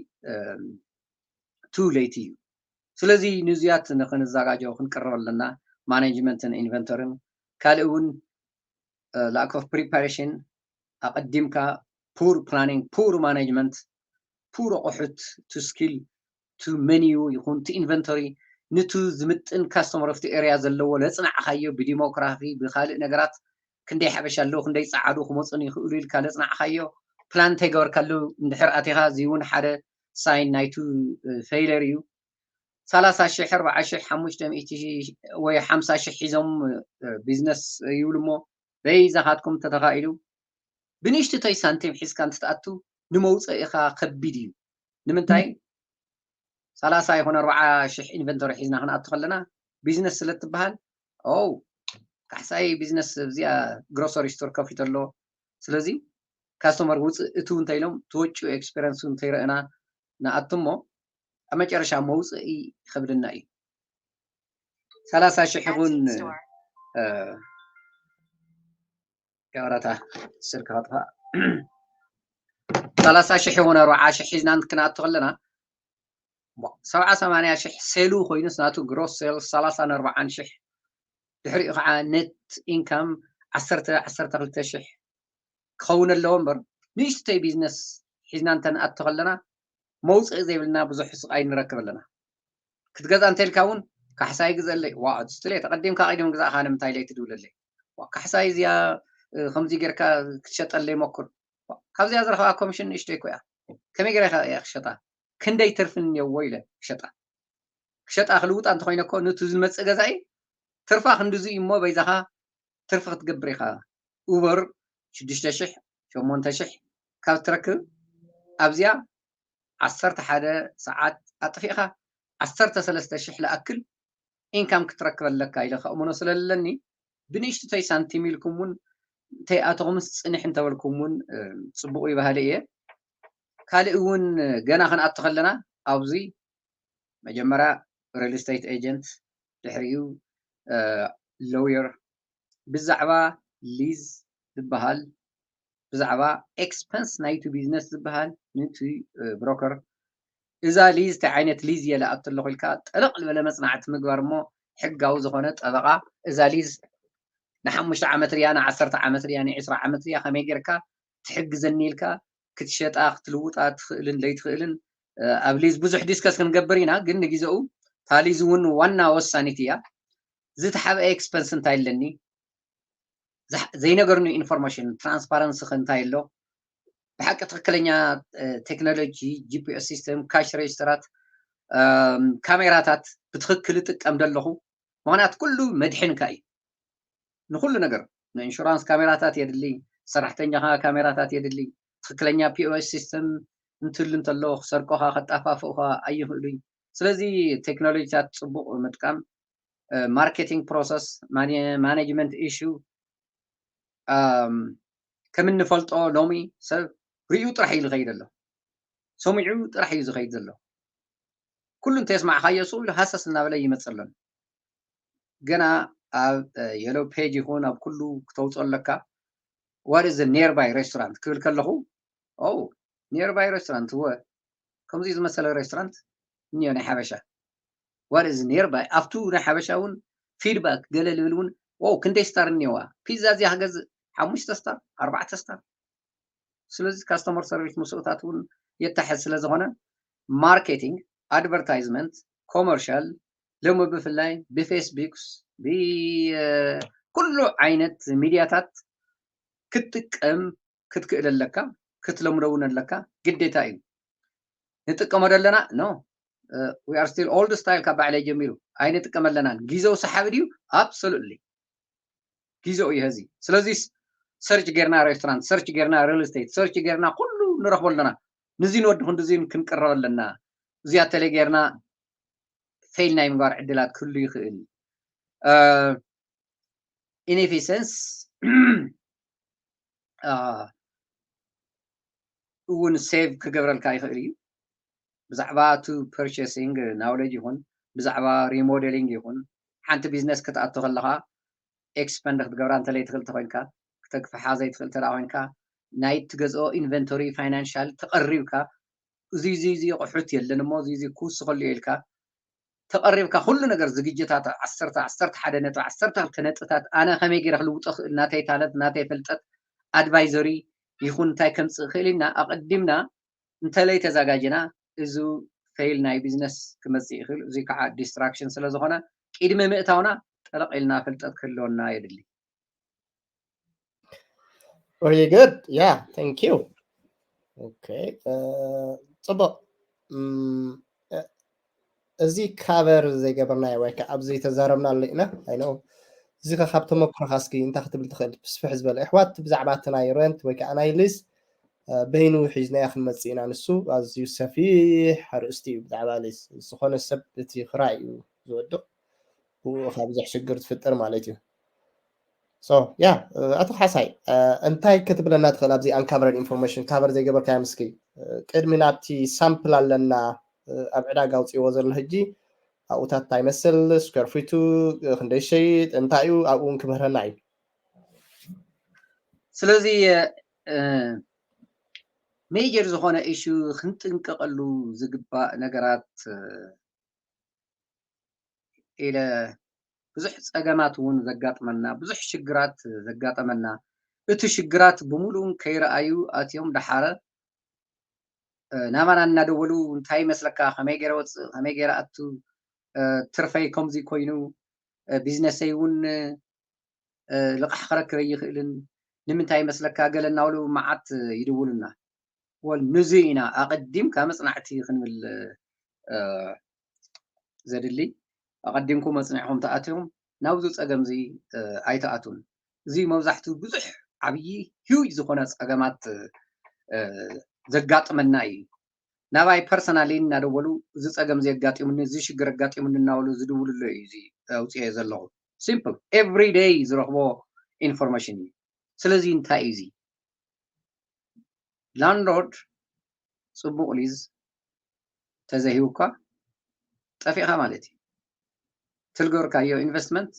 ቱ ሌት እዩ ስለዚ ንዙያት ንክንዘጋጀው ክንቅርብ ኣለና ማኔጅመንትን ኢንቨንቶርን ካልእ እውን lack of preparation ኣቐዲምካ poor planning poor management poor ኣቑሑት to skill to menu ይኹን to inventory ንቱ ዝምጥን customer ኣብቲ area ዘለዎ ለፅናዕኻዮ ብዲሞክራፊ ብካልእ ነገራት ክንደይ ሓበሻ ኣለዉ ክንደይ ፀዓዱ ክመፁን ይኽእሉ ኢልካ ለፅናዕኻዮ ፕላን እንተይገበርካሉ እንድሕር ኣቲኻ እዚ እውን ሓደ ሳይን ናይቱ ፌይለር እዩ ሰላሳ ሺሕ ኣርባዓ ሺሕ ሓሙሽተ ሚእቲ ወይ ሓምሳ ሺሕ ሒዞም ቢዝነስ ይብሉ እሞ በይዛኻትኩም ተተኻኢሉ ብንእሽትተይ ሳንቲም ሒዝካ እንትትኣቱ ንመውፀኢኻ ከቢድ እዩ ንምንታይ ሰላሳ ይኹን ኣርባዓ ሽሕ ኢንቨንቶሪ ሒዝና ክንኣቱ ከለና ቢዝነስ ስለ ትበሃል ኦ ካሕሳይ ቢዝነስ እዚኣ ግሮሰሪ ስቶር ከፊቱ ኣሎ። ስለዚ ካስተመር ውፅእ እትው እንተኢሎም ትወጭኡ ኤክስፔሪንስ እንተይረእና ንኣቱ እሞ ኣብ መጨረሻ መውፅኢ ይኸብድና እዩ። ሰላሳ ሽሕ እውን ይቕረታ ስልኪ ከጥፋእ ሰላሳ ሽሕ ይኹን ኣርባዓ ሽሕ ሒዝና ክንኣቱ ከለና ሰብዓ ሰማንያ ሽሕ ሴሉ ኮይኑስ ናቱ ግሮስ ሴል ሰላሳን ኣርባዓን ሽሕ ድሕሪኡ ከዓ ኔት ኢንካም ዓሰርተ ዓሰርተ ክልተ ሽሕ ክኸውን ኣለዎ እምበር ንእሽተይ ቢዝነስ ሒዝና እንተንኣቱ ከለና መውፅኢ ዘይብልና ብዙሕ ስቃይ ንረክብ ኣለና። ክትገዛ እንተልካ እውን ካሕሳይ ግዘለይ ዋ ስትሌ ተቀዲምካ ቀዲም ግዛእካ ንምንታይ ለይ ትድውለለይ ካሕሳይ እዚኣ ከምዚ ጌርካ ክትሸጠለይ ሞክር ካብዚኣ ዝረኸባ ኮሚሽን ንእሽተይ ኮያ ከመይ ገይረ እያ ክሸጣ ክንደይ ትርፊ እኒኦዎ ኢለ ክሸጣ ክሸጣ ክልውጣ እንተኮይነ እኮ ነቱ ዝመፅእ ገዛኢ ትርፋ ክንድዚ እዩ እሞ በይዛኻ ትርፊ ክትገብር ኢኻ ኡበር ሽዱሽተ ሽሕ ሸሞንተ ሽሕ ካብ ትረክብ ኣብዚኣ ዓሰርተ ሓደ ሰዓት ኣጥፊእኻ ዓሰርተ ሰለስተ ሽሕ ለኣክል ኢንካም ክትረክብ ኣለካ ኢለ ከእምኖ ስለለኒ ብንእሽትተይ ሳንቲም ኢልኩም እውን እንተይኣተኹምስ ፅንሕ እንተበልኩም እውን ፅቡቕ ይባህሊ እየ ካልእ እውን ገና ክንኣቱ ከለና ኣብዚ መጀመርያ ሪል ስቴት ኤጀንት ድሕሪኡ ሎየር ብዛዕባ ሊዝ ዝበሃል ብዛዕባ ኤክስፐንስ ናይቲ ቢዝነስ ዝበሃል ንቲ ብሮከር እዛ ሊዝ እንታይ ዓይነት ሊዝ እየ ለኣቱ ኣለኹ ኢልካ ጠለቕ ዝበለ መፅናዕቲ ምግባር እሞ ሕጋዊ ዝኾነ ጠበቃ እዛ ሊዝ ንሓሙሽተ ዓመት ርያ ንዓሰርተ ዓመት ርያ ንዕስራ ዓመት ርያ ከመይ ጌርካ ትሕግዘኒ ኢልካ ክትሸጣ ክትልውጣ ትኽእልን ለይትኽእልን ኣብ ሊዝ ብዙሕ ዲስከስ ክንገብር ኢና ግን ንግዜኡ ታሊዝ እውን ዋና ወሳኒት እያ ዝተሓብአ ኤክስፐንስ እንታይ ኣለኒ ዘይነገርኒ ኢንፎርሜሽን ትራንስፓረንሲ ከ እንታይ ኣሎ ብሓቂ ትክክለኛ ቴክኖሎጂ ጂፒኤስ ሲስተም ካሽ ሬጅስተራት ካሜራታት ብትክክል እጥቀም ደለኹ ምክንያት ኩሉ መድሕንካ እዩ ንኩሉ ነገር ንኢንሹራንስ ካሜራታት የድሊ ሰራሕተኛካ ካሜራታት የድሊ ትክክለኛ ፒኦኤስ ሲስተም እንትህሉ እንተሎ ክሰርቆካ ከጣፋፍኡካ ኣይኽእሉን ስለዚ ቴክኖሎጂታት ፅቡቅ ምጥቃም ማርኬቲንግ ፕሮሰስ ማኔጅመንት ኢሹ ከም እንፈልጦ ሎሚ ሰብ ሪኡ ጥራሕ እዩ ዝኸይድ ኣሎ ሰሚዑ ጥራሕ እዩ ዝኸይድ ዘሎ ኩሉ እንተየስማዕካዮ ስቕ ኢሉ ሃሰስ እናበለ ይመፅእ ኣሎ ገና ኣብ የሎ ፔጅ ይኹን ኣብ ኩሉ ክተውፅኦ ኣለካ what is the nearby restaurant ክብል ከለኹ ኦ nearby restaurant እወ ከምዚ ዝመሰለ ሬስቶራንት እኒኦ ናይ ሓበሻ what is nearby ኣብቱ ናይ ሓበሻ እውን ፊድባክ ገለ ልብል እውን ኦ ክንደይ ስታር እኒዋ ፒዛ እዚኣ ክገዝእ ሓሙሽተ ስታር ኣርባዕተ ስታር ስለዚ ካስተመር ሰርቪስ ምስኡታት እውን የተሐዝ ስለ ዝኾነ ማርኬቲንግ ኣድቨርታይዝመንት ኮመርሻል ሎሚ ብፍላይ ብፌስቡክስ ብኩሉ ዓይነት ሚድያታት ክትጥቀም ክትክእል ኣለካ ክትለምዶ እውን ኣለካ ግዴታ እዩ ንጥቀመዶ ኣለና no we are still old style ካብ ባዕለይ ጀሚሩ ኣይንጥቀመለናን ግዜው ሰሓቢ ድዩ absolutely ግዜኡ እዩ ሀዚ ስለዚ ሰርች ጌርና ሬስቶራንት ሰርች ጌርና ሪል ስቴት ሰርች ጌርና ኩሉ ንረኽቦ ኣለና ንዚ ንወዲ ክንድዚ ክንቅረብ ኣለና እዚኣ ተለ ጌርና ፌል ናይ ምግባር ዕድላት ክህሉ ይኽእል ኢንኤፊሰንስ እውን ሴቭ ክገብረልካ ይኽእል እዩ ብዛዕባ ቱ ፐርቸሲንግ ናውሌጅ ይኹን ብዛዕባ ሪሞዴሊንግ ይኹን ሓንቲ ቢዝነስ ክትኣቱ ከለኻ ኤክስፐንድ ክትገብራ እንተለይ ትኽእል ተኮይንካ ክተግፍሓ ዘይትኽእል ተዳ ኮንካ ናይ ትገዝኦ ኢንቨንቶሪ ፋይናንሻል ተቐሪብካ እዚ እዚ እዚ ቁሑት የለን እሞ እዚ እዚ ክውስኸሉ ኢልካ ተቐሪብካ ኩሉ ነገር ዝግጅታት ዓሰርተ ዓሰርተ ሓደ ነጥቢ ዓሰርተ ክልተ ነጥብታት ኣነ ከመይ ገይረ ክልውጦ ክእል ናተይ ታለንት ናተይ ፍልጠት ኣድቫይዘሪ ይኹን እንታይ ከምፅእ ክእል ኢና ኣቐዲምና እንተለይ ተዛጋጅና እዚ ፌል ናይ ቢዝነስ ክመፅእ ይኽእል እዚ ከዓ ዲስትራክሽን ስለ ዝኾነ ቅድሚ ምእታውና ጠለቕ ኢልና ፍልጠት ክህልወና የድሊ Very good. Yeah, thank you. Okay. Uh, ፅቡቅ እዚ ካቨር ዘይገበርናዮ ወይ ከዓ ኣብዚ ተዛረብናሉ ኢና ኣይነው እዚ ከ ካብ ተመክሮካ እስኪ እንታይ ክትብል ትኽእል ስፍሕ ዝበለ ኣሕዋት ብዛዕባ እቲ ናይ ረንት ወይ ከዓ ናይ ሊስ በይኑ ሒዝናዮ ክንመፅእ ኢና። ንሱ ኣዝዩ ሰፊሕ ኣርእስቲ እዩ። ብዛዕባ ሊዝ ዝኾነ ሰብ እቲ ክራይ እዩ ዝወድቕ፣ ብኡ ካብ ብዙሕ ሽግር ትፍጠር ማለት እዩ። ሶ ያ፣ ኣቶ ካሕሳይ፣ እንታይ ክትብለና ትኽእል ኣብዚ uncovered information? ካቨር ዘይገበርካዮ ምስኪ ቅድሚ ናብቲ ሳምፕል ኣለና፣ ኣብ ዕዳጋ ኣውፅእዎ ዘሎ ሕጂ ኣብኡታት እንታይ ይመስል፣ ስኩዌር ፊቱ ክንደይ ይሸይጥ፣ እንታይ እዩ፣ ኣብኡ እውን ክምህረና እዩ። ስለዚ ሜጀር ዝኾነ ኢሹ ክንጥንቀቐሉ ዝግባእ ነገራት ኢለ ብዙሕ ፀገማት እውን ዘጋጥመና፣ ብዙሕ ሽግራት ዘጋጠመና፣ እቲ ሽግራት ብምሉኡ ከይረኣዩ ኣትዮም ደሓረ ናባና እናደወሉ እንታይ ይመስለካ፣ ከመይ ገይረ ወፅእ፣ ከመይ ገይረ ኣቱ፣ ትርፈይ ከምዚ ኮይኑ፣ ቢዝነሰይ እውን ልቓሕ ክረክብ ኣይኽእልን፣ ንምንታይ ይመስለካ ገለ እናበሉ መዓት ይድውሉና። ወል ንዚ ኢና ኣቐዲምካ መፅናዕቲ ክንብል ዘድሊ። ኣቐዲምኩም መፅኒዕኹም ተኣትዮም ናብዚ ፀገም እዚ ኣይተኣቱን። እዚ መብዛሕትኡ ብዙሕ ዓብዪ ሂውጅ ዝኾነ ፀገማት ዘጋጥመና እዩ። ናባይ ፐርሰናሊ እናደወሉ እዚ ፀገም እዚ ኣጋጢሙኒ፣ እዚ ሽግር ኣጋጢሙኒ እናበሉ ዝድውልሉ እዩ እዚ ኣውፅኤ ዘለኹ። ሲምፕል ኤቭሪ ደይ ዝረኽቦ ኢንፎርሜሽን እዩ። ስለዚ እንታይ እዩ እዚ? ላንድሎርድ ፅቡቕ ሊዝ ተዘይሂቡካ ጠፊእኻ ማለት እዩ። ትልገርካዮ ኢንቨስትመንት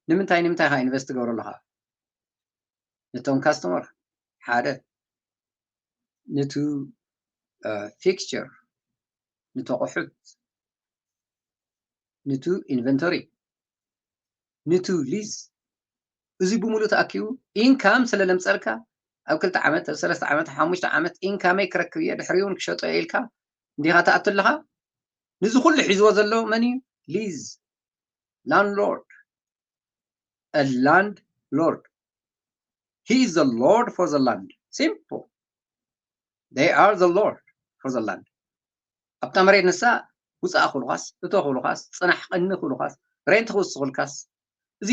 ንምንታይ ንምንታይ ኢኻ ኢንቨስት ትገብሮ ኣለኻ? ነቶም ካስተመር ሓደ፣ ነቱ ፊክስቸር፣ ነቱ ኣቑሑት፣ ነቱ ኢንቨንቶሪ፣ ነቱ ሊዝ፣ እዚ ብምሉእ ተኣኪቡ ኢንካም ስለ ለምፀልካ ኣብ ክልተ ዓመት፣ ኣብ ሰለስተ ዓመት፣ ኣብ ሓሙሽተ ዓመት ኢንካመይ ክረክብ እየ፣ ድሕሪኡ እውን ክሸጦ እየ ኢልካ እንዲኻ ትኣቱ ኣለኻ። ንዚ ኩሉ ሒዝዎ ዘሎ መን እዩ? ሊዝ ላንድሎርድ። A landlord. He is the lord for the land. Simple. They are the lord for the land. ኣብታ መሬት ንሳ ውፃእ ክብሉኻስ፣ እቶ ክብሉኻስ፣ ፅናሕ ቀኒ ክብሉኻስ፣ ሬንት ክውስኹልካስ፣ እዚ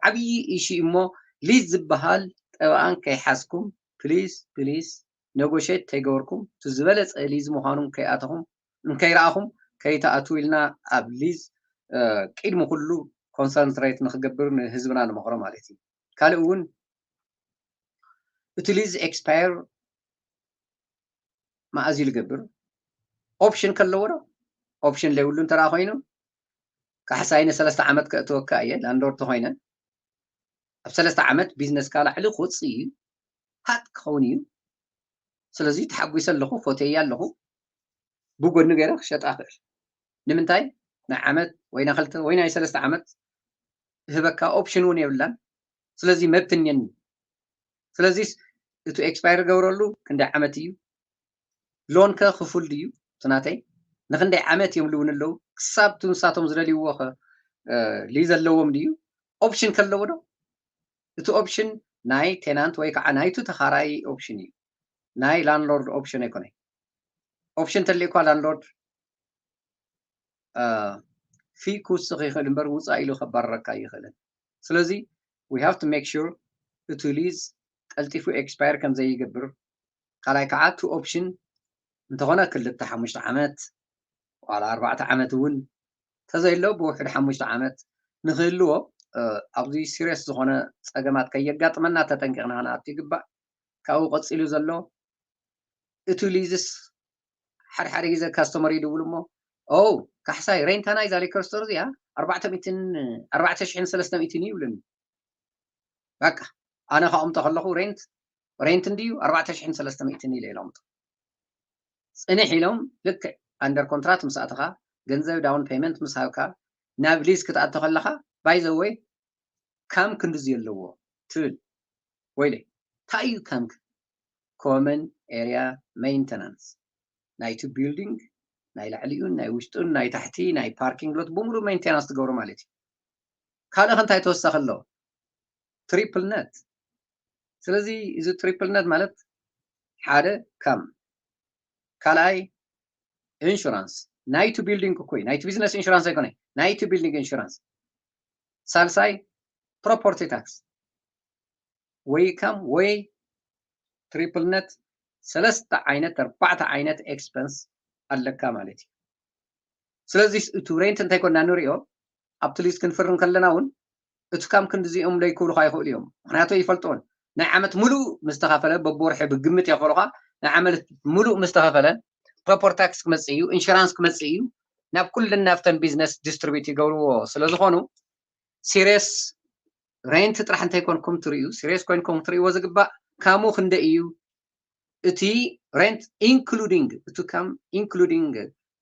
ዓብዪ ኢሹ እሞ ሊዝ ዝበሃል ጠበቓን ከይሓዝኩም ፕሊስ ፕሊስ ነጎሼት ተይገበርኩም እቲ ዝበለፀ ሊዝ ምዃኑ ከይኣተኹም እንከይረኣኹም ከይተኣትዉ ኢልና ኣብ ሊዝ ቅድሚ ኩሉ ኮንሰንትሬት ንክገብር ንህዝብና ንመኽሮ ማለት እዩ። ካልእ እውን እቲ ሊዝ ኤክስፓየር መኣዝ እዩ ዝገብር? ኦፕሽን ከለዎ ዶ? ኦፕሽን ለይብሉ እንተደኣ ኮይኑ ካሕሳይ ንሰለስተ ዓመት ከእትወካ እየ ላንድሎርድ ተኮይነ ኣብ ሰለስተ ዓመት ቢዝነስካ ላዕሊ ክወፅእ እዩ፣ ሃጥ ክኸውን እዩ። ስለዚ ተሓጒሰ ኣለኹ፣ ፎተየ ኣለኹ፣ ብጎኒ ገይረ ክሸጣ እኽእል። ንምንታይ ናይ ዓመት ወይ ናይ ክልተ ወይ ናይ ሰለስተ ዓመት ዝህበካ ኦፕሽን እውን የብላን። ስለዚ መብት እኒአኒ። ስለዚ እቲ ኤክስፓየር ገብረሉ ክንደይ ዓመት እዩ? ሎን ከ ክፉል ድዩ? እቲ ናተይ ንክንደይ ዓመት እዮም ልብኒ ኣለዉ? ክሳብ እቲ ንሳቶም ዝደልይዎ ከ ሊዝ ኣለዎም ድዩ? ኦፕሽን ከለዎ ዶ? እቲ ኦፕሽን ናይ ቴናንት ወይ ከዓ ናይቱ ተኻራይ ኦፕሽን እዩ፣ ናይ ላንድሎርድ ኦፕሽን ኣይኮነይ። ኦፕሽን ተልእኳ ላንድሎርድ ፊ ክውስኽ ይኽእል እምበር ውፃእ ኢሉ ከባረረካ ኣይኽእልን። ስለዚ we have to make sure እቲ ሊዝ ቀልጢፉ ኤክስፓየር ከም ዘይገብር፣ ካልኣይ ከዓ እቲ ኦፕሽን እንተኾነ ክልተ ሓሙሽተ ዓመት ዋላ ኣርባዕተ ዓመት እውን እንተዘይሎ ብውሕድ ሓሙሽተ ዓመት ንክህልዎ ኣብዚ ሲሪየስ ዝኾነ ፀገማት ከየጋጥመና ተጠንቂቕና ክንኣቱ ይግባእ። ካብኡ ቀፂሉ ዘሎ እቲ ሊዝስ ሓደ ሓደ ግዜ ካስተመር ይድውሉ እሞ ኦ ካሕሳይ ሬንታ ናይ ዛሊከር ስቶር እዚኣ ኣርባዕተ ሚእትን ኣርባዕተ ሽሕን ሰለስተ ሚእትን እዩ ይብሉኒ። በቃ ኣነ ከቕምጦ ከለኹ ሬንት ሬንት እንድዩ ኣርባዕተ ሽሕን ሰለስተ ሚእትን ኢለ ኢለ ኣቕምጦ። ፅንሕ ኢሎም ልክዕ ኣንደር ኮንትራት ምስ ኣተኻ ገንዘብ ዳውን ፔመንት ምስ ሃብካ ናብ ሊዝ ክትኣቶ ከለኻ ባይ ዘ ወይ ካም ክንድዚ ኣለዎ ትብል ወይለ እንታይ እዩ ካም ኮመን ኤሪያ ሜንተናንስ ናይቲ ቢልዲንግ ናይ ላዕሊኡን ናይ ውሽጡን ናይ ታሕቲ ናይ ፓርኪንግ ሎት ብምሉእ ሜንቴናንስ ትገብሮ ማለት እዩ። ካልእ እንታይ ተወሳኺ ኣሎ? ትሪፕል ነት። ስለዚ እዚ ትሪፕል ነት ማለት ሓደ ካም ካልኣይ ኢንሹራንስ ናይቲ ቢልዲንግ እኮ እዩ። ናይቲ ቢዝነስ ኢንሹራንስ ኣይኮነ ናይቲ ቢልዲንግ ኢንሹራንስ። ሳልሳይ ፕሮፐርቲ ታክስ ወይ ካም ወይ ትሪፕል ነት ሰለስተ ዓይነት ኣርባዕተ ዓይነት expense ኣለካ ማለት እዩ። ስለዚ እቲ rent እንታይ ኮና ንሪኦ ኣብቲ lease ክንፍርም ከለና እውን እቲ ካም ክንዲዚኦም ለይክብሉካ ይኽእሉ እዮም። ምክንያቱ ይፈልጥዎን ናይ ዓመት ሙሉእ ምስ ተኸፈለ በብወርሒ ብግምት የኽፈሉካ። ናይ ዓመት ሙሉእ ምስ ተኸፈለ property tax ክመፅእ እዩ፣ insurance ክመፅእ እዩ። ናብ ኩለን ናብተን business distribute ይገብርዎ ስለ ዝኾኑ serious rent ጥራሕ እንተይኮንኩም ትርእዩ፣ serious ኮይንኩም ክትርእይዎ ዝግባእ ካሙ ክንደይ እዩ፣ እቲ rent including እቲ ካም including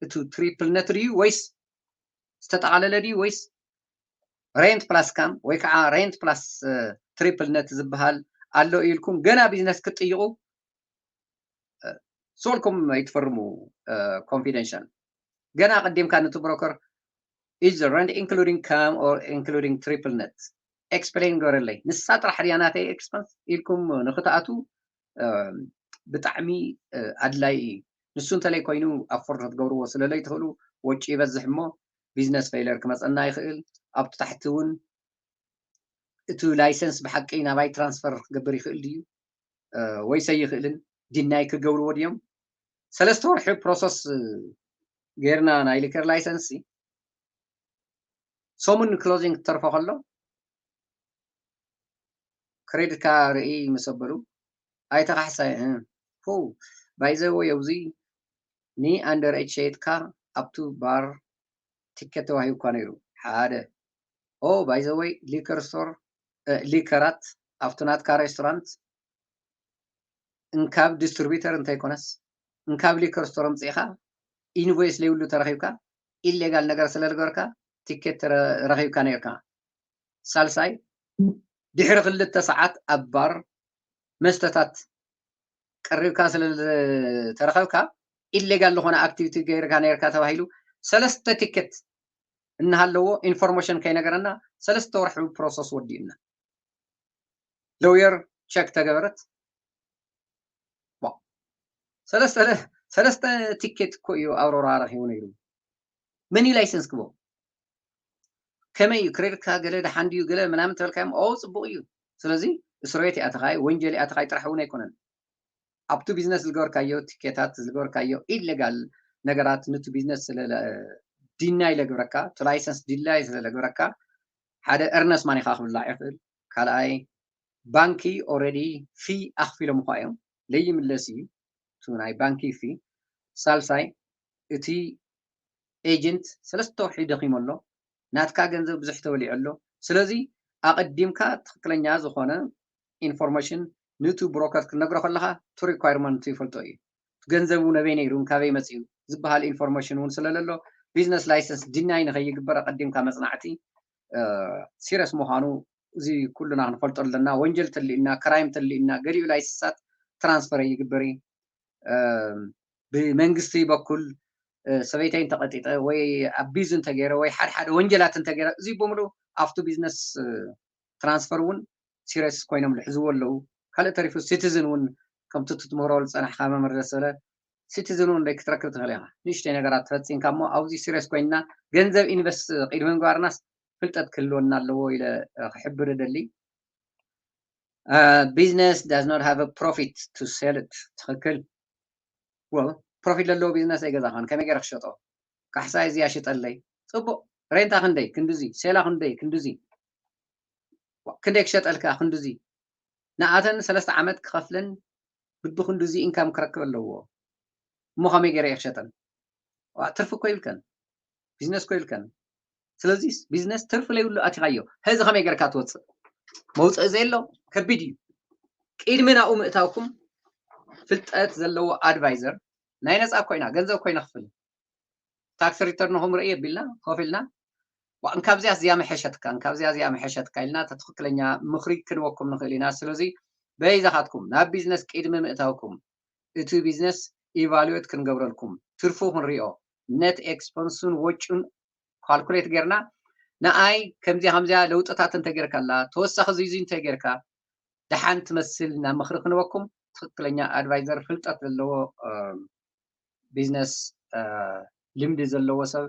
እቲ triple net ድዩ ወይስ ዝተጠቓለለ ድዩ ወይስ rent plus ካም ወይ ከዓ rent plus triple net ዝበሃል ኣሎ ኢልኩም ገና business ክትጥይቑ ሶልኩም ኣይትፈርሙ። Confidential ገና ኣቐዲምካ ነቲ broker is the rent including ካም or including triple net explain ገረለይ፣ ንሳ ጥራሕ ድያ ናተይ expense ኢልኩም ንክትኣቱ ብጣዕሚ ኣድላይ እዩ። ንሱ እንተለይ ኮይኑ afford ክትገብርዎ ስለለይ ትኽእሉ ወጪ ይበዝሕ እሞ business failure ክመፀና ይኽእል። ኣብቲ ታሕቲ እውን እቲ license ብሓቂ ናባይ transfer ክገብር ይኽእል ድዩ ወይስ ኣይኽእልን? Deny ክገብርዎ ድዮም? ሰለስተ ወርሒ process ጌርና ናይ liquor license ሰሙን closing ክተርፎ ከሎ credit card ርኢ ምስ ኣበሉ ኣይተካሕሳይ ፎ by the way ኣብዚ ን under age ሸይጥካ ኣብቱ bar ticket ተዋሂብካ ነይሩ ሓደ ኦ by the way liquor store liquor ራት ኣብቱ ናትካ restaurant እንካብ distributor እንተይኮነስ እንካብ liquor store ኣምፂእኻ invoice ለይብሉ ተረኺብካ illegal ነገር ስለዝገበርካ ticket ረኺብካ ነይርካ። ሳልሳይ ድሕሪ ክልተ ሰዓት ኣብ bar መስተታት ቀሪብካ ስለዝተረኸብካ illegal ዝኾነ activity ገይርካ ነይርካ ተባሂሉ ሰለስተ ticket እናሃለዎ information ከይነገረና ሰለስተ ወርሒ process ወዲእና lawyer check ተገበረት ሰለስተ ticket እኮ እዩ ኣውሮራ ረኪቡ ነይሩ። መን እዩ license ክቦ ከመይ እዩ credit card ገለ ደሓን ድዩ ገለ ምናምን ተበልካዮም ኦ ፅቡቅ እዩ። ስለዚ እስር ቤት ይኣተኻይ ወንጀል ይኣተኻይ ጥራሕ እውን ኣይኮነን። ኣብቱ business ዝገበርካዮ ticket ታት ዝገበርካዮ illegal ነገራት ንቱ business ስለ deny ለግብረካ ቱ license deny ስለ ለግብረካ ሓደ earnest money ኻ ክብላዕ ይኽእል። ካልኣይ ባንኪ already fee ኣኽፊሎም እኳ እዮም ለይምለስ እዩ እቲ ናይ ባንኪ fee። ሳልሳይ እቲ agent ሰለስተ ወርሒ ደኺሙ ኣሎ ናትካ ገንዘብ ብዙሕ ተበሊዑ ኣሎ። ስለዚ ኣቐዲምካ ትኽክለኛ ዝኾነ information ንቱ broker ክትነግሮ ከለኻ ቱ requirement ይፈልጦ እዩ። ገንዘቡ ነበይ ነይሩ ካበይ መፅኡ ዝበሃል information እውን ስለለሎ business license deny ንኸይግበር ኣቐዲምካ መፅናዕቲ serious ምዃኑ እዚ ኩሉና ክንፈልጦ ኣለና። ወንጀል ተልእና crime ተልእና ገሊኡ license ታት transfer ይግበር እዩ። ብመንግስቲ በኩል ሰበይተይ እንተቐጢጠ ወይ abuse እንተገይረ ወይ ሓደ ሓደ ወንጀላት እንተገይረ እዚ ብምሉ ኣብቱ business transfer እውን serious ኮይኖም ዝሕዝዎ ኣለዉ። ካልእ ተሪፉ citizen እውን ከምቲ ትትምህሮ ዝፀናሕካ መምህር ደሰለ citizen እውን ክትረክብ ትኽእል ኢኻ። ንእሽተይ ነገራት ተፈፂምካ እሞ ኣብዚ serious ኮይንና ገንዘብ invest ቅድሚ ምግባርናስ ፍልጠት ክህልወና ኣለዎ ኢለ ክሕብር እደሊ። Business does not have a profit to sell it። ትኽክል። Well profit ዘለዎ business ኣይገዛኻን ከመይ ገይረ ክሸጦ? ካሕሳይ እዚኣ ሽጠለይ። ፅቡቅ rent ኣ ክንደይ ክንድዚ፣ sale ኣ ክንደይ ክንድዚ፣ ክንደይ ክሸጠልካ ክንድዚ፣ ንኣተን ሰለስተ ዓመት ክኸፍለን ብብክንድዚ income ክረክብ ኣለዎ። እሞ ከመይ ገይረ እየ ክሸጠን? ትርፊ እኮ ይብልከን፣ business እኮ ይብልከን። ስለዚ business ትርፊ ለይብሉ ኣቲኻዮ፣ ሕዚ ከመይ ገይርካ ትወፅእ? መውፅኢ ዘየሎ ከቢድ እዩ። ቅድሚ ናብኡ ምእታውኩም ፍልጠት ዘለዎ advisor ናይ ነፃ ኮይና ገንዘብ ኮይነ ክፍል tax return ኹም ርኢ ኣቢልና ኮፍ ኢልና እንካብዚኣ እዚኣ መሐሸትካ እንካብዚኣ እዚኣ መሐሸትካ ኢልና ትክክለኛ ምክሪ ክንወኩም ንክእል ኢና። ስለዚ በይዛኻትኩም ናብ business ቅድሚ ምእታውኩም እቲ business evaluate ክንገብረልኩም ትርፉ ክንሪኦ net expense ን ወጪን calculate ጌርና ንኣይ ከምዚኣ ከምዚኣ ለውጥታት እንተጌርካላ ተወሳኺ ዙይዙይ እንተጌርካ ደሓን ትመስል ናብ ምኽሪ ክንበኩም ትኽክለኛ advisor ፍልጠት ዘለዎ business ልምዲ ዘለዎ ሰብ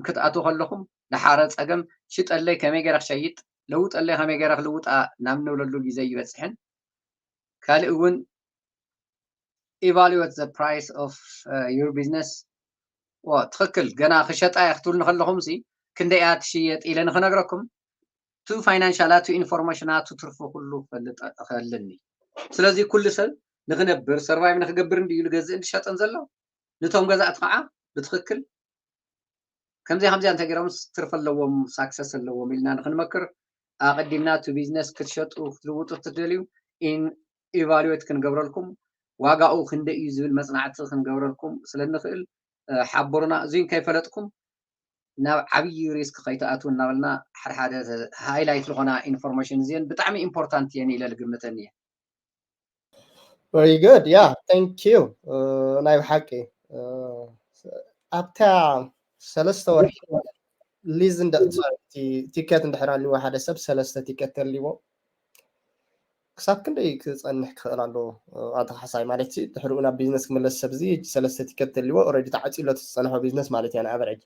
ክትኣትዉ ከለኹም ደሓረ ፀገም ሽጠለይ ከመይ ገይረ ክሸይጥ ለውጠለይ ከመይ ገይረ ክልውጣ ናብ ንብለሉ ግዜ ይበፅሕን ካልእ እውን evaluate the price of your business ትኽክል። ገና ክሸጣ እየ ክትብሉ ከለኹም ሲ ክንደይ እያ ትሽየጥ ኢለ ንክነግረኩም፣ ቱ ፋይናንሻል ኣቱ ኢንፎርሜሽን ኣቱ ትርፉ ኩሉ ክፈልጥ እኽእልኒ። ስለዚ ኩሉ ሰብ ንክነብር ሰርቫይቭ ንክገብር እንድዩ ዝገዝእን ዝሸጥን ዘሎ። ንቶም ገዛእቲ ከዓ ብትኽክል ከምዚያ ከምዚያ እንተገይሮም ትርፊ ኣለዎም ሳክሰስ ኣለዎም ኢልና ንክንመክር ኣቀዲምና ቱ ቢዝነስ ክትሸጡ ክትልውጡ ትደልዩ ኢን ኢቫሉዌት ክንገብረልኩም ዋጋኡ ክንደይ እዩ ዝብል መፅናዕቲ ክንገብረልኩም ስለንክእል ሓብሩና። እዙይ ከይፈለጥኩም ናብ ዓብዪ ሪስክ ከይትኣትዉ እናበልና ሓደ ሓደ ሃይላይት ዝኾና ኢንፎርሜሽን እዚአን ብጣዕሚ ኢምፖርታንት እየን ኢለ ልግምተን እየ። Very good. Yeah, thank you. ናይ ብሓቂ ኣብታ ሰለስተ ወርሒ ሊዝ ቲኬት እንድሕር ኣልዎ ሓደ ሰብ ሰለስተ ቲኬት ተልዎ ክሳብ ክንደይ ክፀንሕ ክኽእል ኣለዎ? ኣተሓሳይ ማለት እዩ። ድሕሪኡ ናብ ቢዝነስ ክምለስ ሰብ እዚ ሰለስተ ቲኬት ተልዎ ኦልሬዲ ተዓፂሎ ዝፀንሖ ቢዝነስ ማለት እያ። ንኣቨረጅ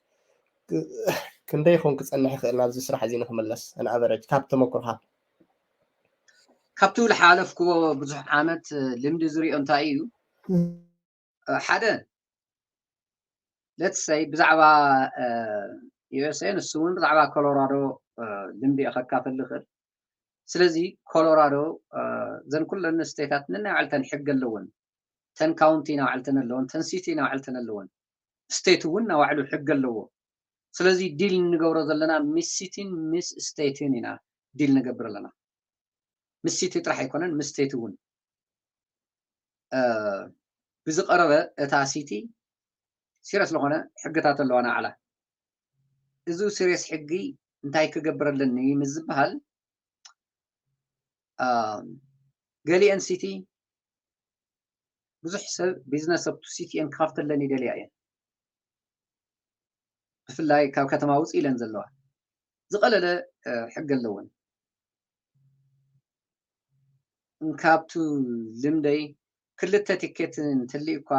ክንደይ ይኸውን ክፀንሕ ይኽእል ናብዚ ስራሕ እዚ ንክምለስ? ንኣቨረጅ ካብ ተመክሮኻ ካብቲ ዝሓለፍክዎ ብዙሕ ዓመት ልምዲ ዝሪኦ እንታይ እዩ? ሓደ ሌትስ ሰይ ብዛዕባ ዩኤስኤ ንሱ እውን ብዛዕባ ኮሎራዶ ልምዲ ከካፈል ዝኽእል። ስለዚ ኮሎራዶ እዘን ኩለን ስቴታት ነናይ ባዕልተን ሕጊ ኣለወን። ተን ካውንቲ ናባዕልተን ኣለወን፣ ተን ሲቲ ናባዕልተን ኣለወን። ስቴት እውን ናባዕሉ ሕጊ ኣለዎ። ስለዚ ዲል እንገብሮ ዘለና ምስ ሲቲን ምስ ስቴትን ኢና ዲል ንገብር ኣለና። ምስ ሲቲ ጥራሕ ኣይኮነን ምስ ስቴት እውን ብዝቀረበ እታ ሲቲ ሲረስ ዝኾነ ሕግታት ኣለዋ ናዕላ። እዚ ሲሪየስ ሕጊ እንታይ ክገብር ኣለኒ ምስ ዝበሃል ገሊአን ሲቲ ብዙሕ ሰብ ቢዝነስ ኣብቱ ሲቲ እየን ክኸፍተለን ይደልያ እየን። ብፍላይ ካብ ከተማ ውፅእ ኢለን ዘለዋ ዝቐለለ ሕጊ ኣለወን። ካብቱ ልምደይ ክልተ ቲኬት እንትልእ እኳ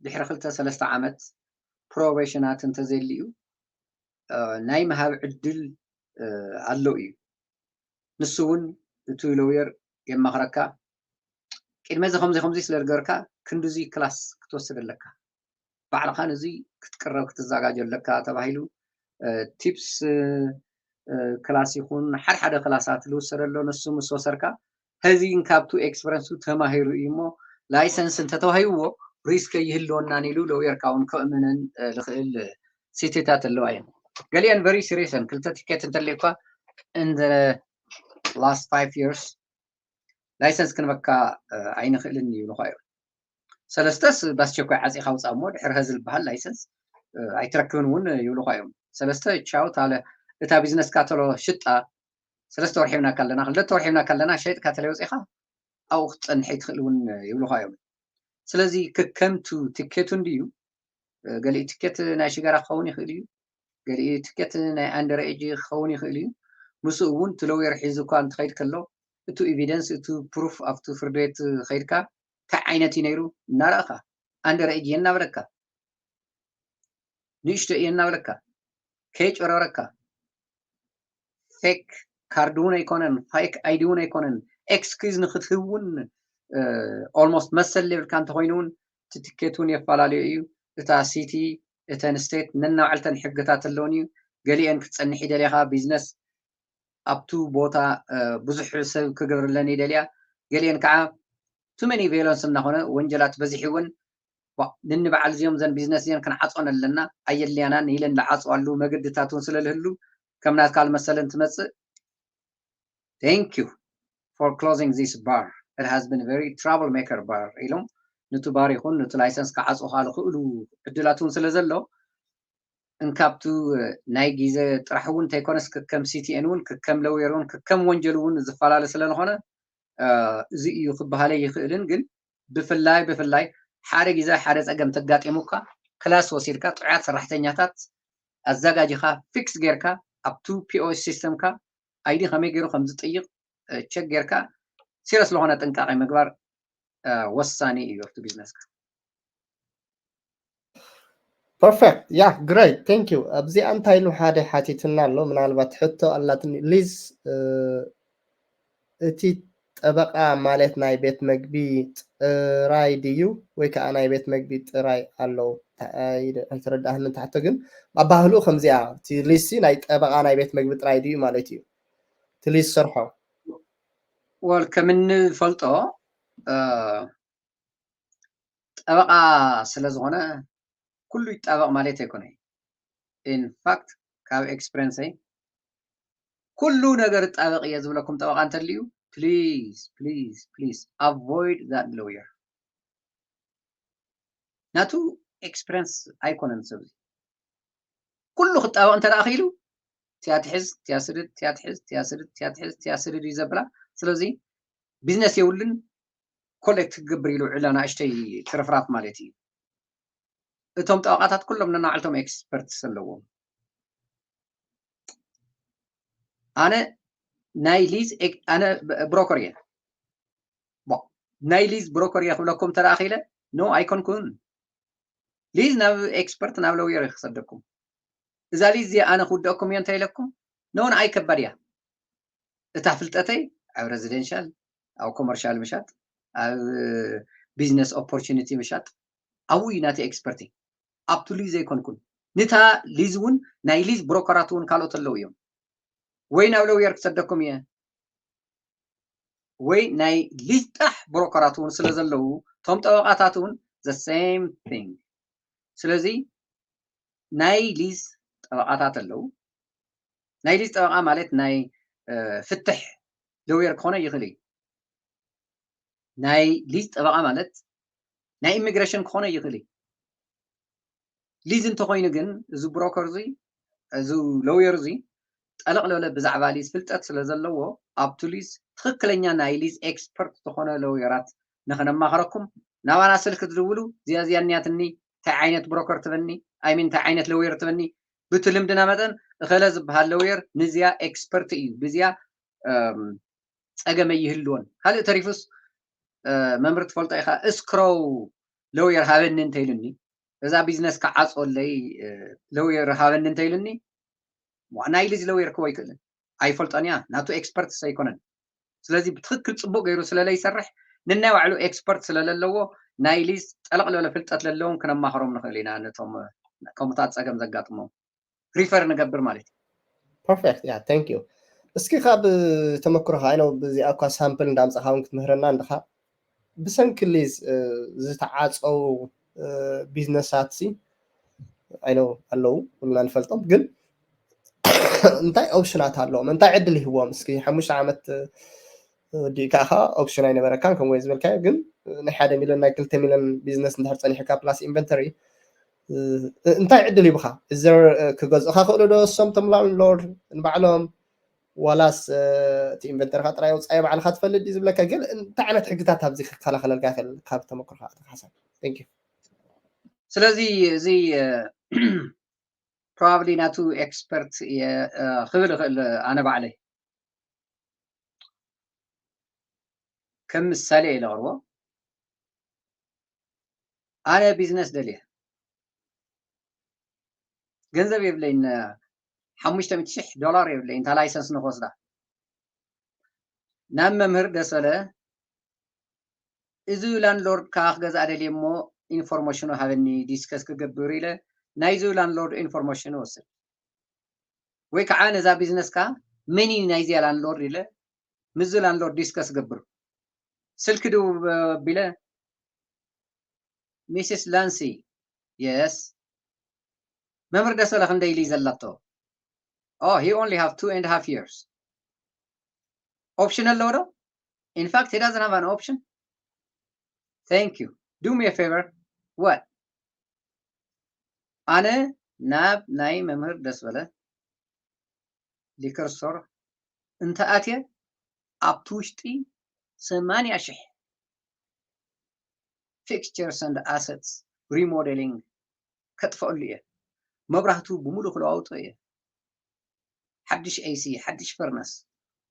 ድሕሪ ክልተ ሰለስተ ዓመት ፕሮቤሽናት እንተዘየልዩ ናይ ምሃብ ዕድል ኣሎ እዩ። ንሱ እውን እቲ ሎየር የማኽረካ። ቅድሚ እዚ ከምዚ ከምዚ ስለዝገርካ ክንድዚ ክላስ ክትወስድ ኣለካ፣ ባዕልኻ ነዚ ክትቅረብ ክትዘጋጆ ኣለካ ተባሂሉ ቲፕስ ክላስ ይኹን ሓደ ሓደ ክላሳት ዝውሰደሎ ንሱ ምስ ወሰርካ ሀዚ ካብቱ ኤክስፐረንሱ ተማሂሩ እዩ እሞ ላይሰንስ እንተተዋሂብዎ ሪስክ ይህልወናን ኢሉ ሎየርካ እውን ከእምነን ዝኽእል ሲቲታት ኣለዋ እየን። ገሊአን ቨሪ ሲሪየስ እየን። ክልተ ቲኬት እንተለይኳ in the last five years ላይሰንስ ክንበካ ኣይንኽእልን ይብሉኻ እዮም። ሰለስተስ ብኣስቸኳይ ዓፂኻ ውፃእ እሞ ድሕሪ ሀዚ ዝበሃል ላይሰንስ ኣይትረክብን እውን ይብሉኻ እዮም። ሰለስተ ቻው ታለ እታ ቢዝነስካ ተሎ ሽጣ ሰለስተ ወር ሒብናካ ኣለና ክልተ ወር ሒብናካ ኣለና ሸይጥካ ተለይ ወፂኻ ኣብኡ ክትፀንሕ ይትኽእል እውን ይብሉኻ እዮም። ስለዚ ክከምቱ ትኬቱ እንድዩ ገሊኡ ትኬት ናይ ሽጋራ ክኸውን ይኽእል እዩ። ገሊኡ ትኬት ናይ ኣንደር ኤጅ ክኸውን ይኽእል እዩ። ምስኡ እውን እቲ ሎየር ሒዙ እኳ እንትኸይድ ከሎ እቱ ኤቪደንስ እቱ ፕሩፍ ኣብቱ ፍርድ ቤት ከይድካ እንታይ ዓይነት እዩ ነይሩ እናረእኻ ኣንደር ኤጅ እየ እናበለካ ንእሽቶ እየ እናበለካ ከይጨረረካ ፌክ ካርድ እውን ኣይኮነን ፌክ ኣይዲ እውን ኣይኮነን ኤክስኪዝ ንክትህብ እውን ኦልሞስት መሰል ሌብልካ እንተኮይኑ እውን እቲ ትኬት እውን የፈላለዩ እዩ። እታ ሲቲ እተን ስቴት ነናባዕልተን ሕግታት ኣለውን እዩ። ገሊአን ክትፀንሕ ይደልያኻ ቢዝነስ ኣብቱ ቦታ ብዙሕ ሰብ ክገብርለን ይደልያ። ገሊአን ከዓ ቱ መኒ ቬሎንስ እናኾነ ወንጀላት በዚሕ እውን ንንበዓል እዚኦም ዘን ቢዝነስ እዚን ክንዓፆን ኣለና ኣየድልያናን ኢለን ዝዓፅዋሉ መገድታት እውን ስለልህሉ ከም ናትካ ዝመሰለን ትመፅእ thank you for closing this bar it has been very trouble maker bar ኢሎም ንቱ ባር ይኹን ንቱ ላይሰንስ ክዓፅኻ ዝኽእሉ ዕድላት እውን ስለ ዘሎ እንካብቱ ናይ ግዜ ጥራሕ እውን እንተይኮነስ ክከም ሲቲኤን እውን ክከም ለውየር እውን ክከም ወንጀል እውን ዝፈላለ ስለዝኾነ እዚ እዩ ክበሃለ ይኽእልን ግን ብፍላይ ብፍላይ ሓደ ግዜ ሓደ ፀገም ተጋጢሙካ ክላስ ወሲድካ ጥዑያት ሰራሕተኛታት ኣዘጋጅኻ ፊክስ ጌርካ ኣብቱ ፒኦኤስ ሲስተምካ ኣይዲ ከመይ ገይሩ ከም ዝጥይቕ ቸክ ጌርካ ሲረስ ዝኾነ ጥንቃቄ ምግባር ወሳኒ እዩ ኣብቲ ቢዝነስካ። Perfect. Yeah, great. Thank you. ኣብዚኣ እንታይ ኢሉ ሓደ ሓቲትና ኣሎ ምናልባት ሕቶ ኣላትኒ ሊዝ እቲ ጠበቃ ማለት ናይ ቤት መግቢ ጥራይ ድዩ ወይ ከዓ ናይ ቤት መግቢ ጥራይ ኣለዉ? ኣይተረዳእህንን ትሓቶ፣ ግን ኣባህልኡ ከምዚኣ፣ እቲ ሊዝሲ ናይ ጠበቃ ናይ ቤት መግቢ ጥራይ ድዩ ማለት እዩ? እቲ ሊዝ ሰርሖ ወል ከም እንፈልጦ ጠበቃ ስለ ዝኾነ ኩሉ ይጣበቅ ማለት ኣይኮነ። ኢንፋክት ካብ ኤክስፐሪንሰይ ኩሉ ነገር ጣበቅ እየ ዝብለኩም ጠበቃ እንተልዩ please please please avoid that lawyer። ናቱ ኤክስፐሪንስ ኣይኮነን ሰብ ኩሉ ክጣበቅ እንተ ደኣ ክኢሉ ትያ ትሕዝ ትያ ስድድ ትያ ትሕዝ ትያ ስድድ ትያ ትሕዝ ትያ ስድድ እዩ ዘብላ። ስለዚ ቢዝነስ የብሉን ኮሌክት ክገብር ኢሉ ውዕል ኣናእሽተይ ትርፍራፍ ማለት እዩ። እቶም ጠበቃታት ኩሎም ነናዕልቶም ኤክስፐርትስ ኣለዎም። ኣነ ናይ ሊዝ ኣነ ብሮከር እየ ናይ ሊዝ ብሮከር እየ ክብለኩም ተደኣኺለ ኖ ኣይኮንኩን። ሊዝ ናብ ኤክስፐርት ናብ ለውየር ክሰደኩም። እዛ ሊዝ እዚኣ ኣነ ክውደኩም እዮ እንታይ ኢለኩም? ኖ ንኣይ ከባድ እያ። እታ ፍልጠተይ ኣብ ሬዚደንሻል ኣብ ኮመርሻል ምሻጥ ኣብ ቢዝነስ ኦፖርቹኒቲ ምሻጥ ኣብኡ እዩ ናተይ ኤክስፐርቲ። ኣብቱ ሊዝ ኣይኮንኩን። ንታ ሊዝ እውን ናይ ሊዝ ብሮከራት እውን ካልኦት ኣለዉ እዮም። ወይ ናብ ለውየር ክሰደኩም እየ ወይ ናይ ሊዝ ጥራሕ ብሮከራት እውን ስለ ዘለዉ እቶም ጠበቃታት እውን the same thing። ስለዚ ናይ ሊዝ ጠበቃታት ኣለዉ። ናይ ሊዝ ጠበቃ ማለት ናይ ፍትሕ ለውየር ክኾነ ይኽእል እዩ። ናይ ሊዝ ጠበቃ ማለት ናይ ኢሚግሬሽን ክኾነ ይኽእል እዩ። ሊዝ እንተኮይኑ ግን እዚ ብሮከር እዚ እዚ ለውየር እዚ ጠለቕ ለለ ብዛዕባ ሊዝ ፍልጠት ስለ ዘለዎ ኣብቱ ሊዝ ትኽክለኛ ናይ ሊዝ ኤክስፐርት ዝኾነ ለውየራት ንክነማኽረኩም ናባና ስልክ ትድውሉ እዚኣ እዚኣ እኒያትኒ እንታይ ዓይነት ብሮከር ትበኒ ኣይሚን እንታይ ዓይነት ለውየር ትበኒ ብቲ ልምድና መጠን እኸለ ዝበሃል ለውየር ንዚያ ኤክስፐርት እዩ ብዚያ ጸገመ ይህልዎን ካልእ ተሪፉስ መምህር ትፈልጦ ኢኻ እስክሮው ለውየር ሃበኒ እንተኢሉኒ እዛ ቢዝነስ ክዓፅወለይ ለውየር ሃበኒ እንተኢሉኒ ናይ ሊዝ ለውየር ክዎ ኣይክእልን ኣይፈልጦን እያ ናቱ ኤክስፐርትስ ኣይኮነን ስለዚ ብትክክል ፅቡቅ ገይሩ ስለለይሰርሕ ንናይ ባዕሉ ኤክስፐርት ስለለለዎ ናይ ሊዝ ጠለቅ ለለ ፍልጠት ለለዎም ክነማኽሮም ንኽእል ኢና ነቶም ከምታት ፀገም ዘጋጥሞም ሪፈር ንገብር ማለት እዩ perfect yeah thank you እስኪ ካብ ተመክሮኻ ኣይነው ብዚኣ እኳ ሳምፕል እንዳምፀኻ እውን ክትምህረና እንድኻ ብሰንኪ ሊዝ ዝተዓፀው ቢዝነሳት ሲ ኣይነው ኣለዉ ኩልና ንፈልጦም ግን እንታይ ኦፕሽናት ኣለዎም እንታይ ዕድል ይህዎም እስኪ ሓሙሽተ ዓመት ወዲእካ ኢኻ ኦፕሽን ኣይነበረካን ከምኡ ዝበልካዮ ግን ናይ ሓደ ሚሊዮን ናይ ክልተ ሚሊዮን ቢዝነስ እንድሕር ፀኒሕካ ፕላስ ኢንቨንተሪ እንታይ ዕድል ሂቡኻ እዘር ክገዝእኻ ክእሉ ዶ እሶም ቶም ላንድሎርድ ንባዕሎም ዋላስ እቲ ኢንቨንተርካ ጥራይ ውፃኢ ባዕልካ ትፈልጥ ድዩ ዝብለካ ግን እንታይ ዓይነት ሕግታት ኣብዚ ክከላኸለልካ ይኽእል ካብ ተመክሮካ ሓሳብ ስለዚ እዚ ፕሮባብሊ ናቱ ኤክስፐርት ክብል ይኽእል ኣነ ባዕለይ ከም ምሳሌ እየ ለቕርቦ ኣነ ቢዝነስ ደልየ ገንዘብ የብለይን ሓሙሽተ ሚእቲ ሽሕ ዶላር የብለይን እታ ላይሰንስ ንክወስዳ ናብ መምህር ደሰለ እዚ ላንድሎርድ ከዓ ክገዝኣ ደልየ እሞ ኢንፎርሜሽኑ ሃበኒ ዲስከስ ክገብር ኢለ ናይዚ ላንድሎርድ ኢንፎርሜሽን ወስድ ወይ ከዓ ነዛ ቢዝነስ ከዓ መን እዩ ናይዚያ ላንድሎርድ ኢለ ምስዚ ላንድሎርድ ዲስከስ ገብር ስልኪ ድው ኣቢለ ሚስስ ላንሲ የስ መምህር ደሰለ ክንደይ ኢሉ ዘላቶ oh he only have two and half years option ኣለዎ ዶ in fact he doesn't have an option thank you do me a favor what ኣነ ናብ ናይ መምህር ደስበለ ሊከር ስቶር እንተኣትየ ኣብቲ ውሽጢ ሰማንያ ሽሕ fixtures and assets remodeling ከጥፈኣሉ እየ መብራህቱ ብምሉእ ክለዋውጦ እየ ሓድሽ ኤሲ ሓድሽ ፈርነስ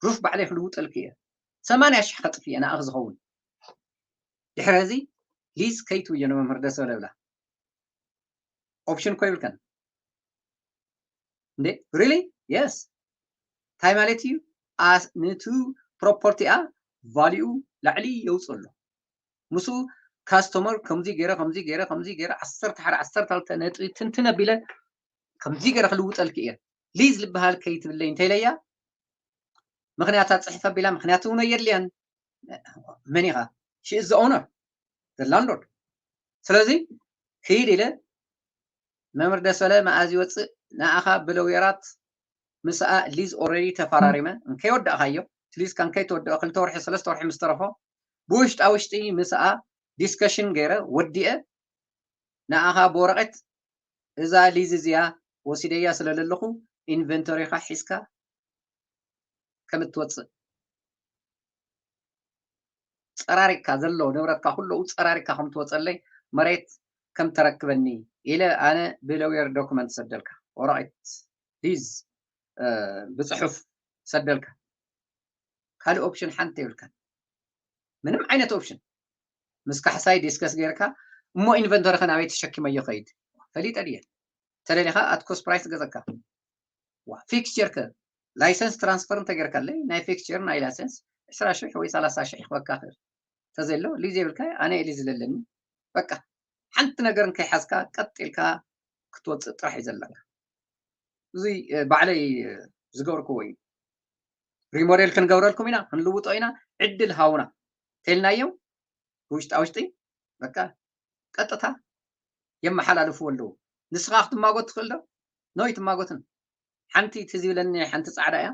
ሩፍ ባዕለይ ክልውጠልክ እየ ሰማንያ ሽሕ ከጥፍ እየ ንኣኽ ዝኸውን ድሕረ እዚ ሊዝ ከይትውዮ ንመምህር ደሰ ለብላ ኦፕሽን እኮ ይብልከን እንዴ really yes እንታይ ማለት እዩ ንቱ ፕሮፖርቲኣ ቫሊኡ ላዕሊ የውፅእ ኣሎ። ምስኡ ካስተመር ከምዚ ገይረ ከምዚ ገይረ ከምዚ ገይረ ዓሰርተ ሓደ ዓሰርተ ክልተ ነጥቢ ትንትን ኣቢለ ከምዚ ገይረ ክልውጠልኪ እየ። ሊዝ ዝበሃል ከይትብለይ እንተኢለያ ምክንያታ ፅሕፍ ኣቢላ ምክንያት እውን የድልያን። መን ኢኻ? She is the owner, the landlord። ስለዚ ክይድ ኢለ መምህር ደሰለ መኣዝ ይወፅእ ንኣኻ ብለውየራት ምስኣ ሊዝ ኦልሬዲ ተፈራሪመ እንከይወዳእካዮ ሊዝካ እንከይትወድኦ ክልተ ወርሒ ሰለስተ ወርሒ ምስ ተረፎ ብውሽጣ ውሽጢ ምስኣ ዲስከሽን ገይረ ወዲአ ንኣኻ ብወረቐት እዛ ሊዝ እዚኣ ወሲደያ ስለ ዘለኹ ኢንቨንቶሪኻ ሒዝካ ከም እትወፅእ ፀራሪካ ዘሎ ንብረትካ ኩለኡ ፀራሪካ ከም ትወፀለይ መሬት ከም ተረክበኒ ኢለ ኣነ ብለውየር ዶክመንት ሰደልካ ወረቐት ሊዝ ብፅሑፍ ሰደልካ ካልእ ኦፕሽን ሓንቲ የብልካን ምንም ዓይነት ኦፕሽን ምስ ካሕሳይ ዲስከስ ጌርካ እሞ ኢንቨንቶሪ ከናበይ ተሸኪመዮ ከይድ ፈሊጠ ድየ ተደሊኻ ኣት ኮስት ፕራይስ ገዘካ ፊክስቸር ከ ላይሰንስ ትራንስፈር እንተጌርካለይ ናይ ፊክስቸር ናይ ላይሰንስ ዕስራ ሽሕ ወይ ሰላሳ ሽሕ ክበካ ክእል ተዘሎ ሊዝ የብልካ ኣነ ሊዝ ዘለኒ በቃ ሓንቲ ነገር እንከይሓዝካ ቀጥ ኢልካ ክትወፅእ ጥራሕ እዩ ዘለካ እዚ ባዕለይ ዝገበርክዎ እዩ ሪሞዴል ክንገብረልኩም ኢና ክንልውጦ ኢና ዕድል ሃውና ተልናዮም ውሽጣ ውሽጢ በቃ ቀጥታ የመሓላልፍዎ ኣለዉ ንስኻ ክትማጎት ትኽእል ዶ ኖ ይትማጎትን ሓንቲ ትዝ ይብለኒ ሓንቲ ፃዕዳ እያ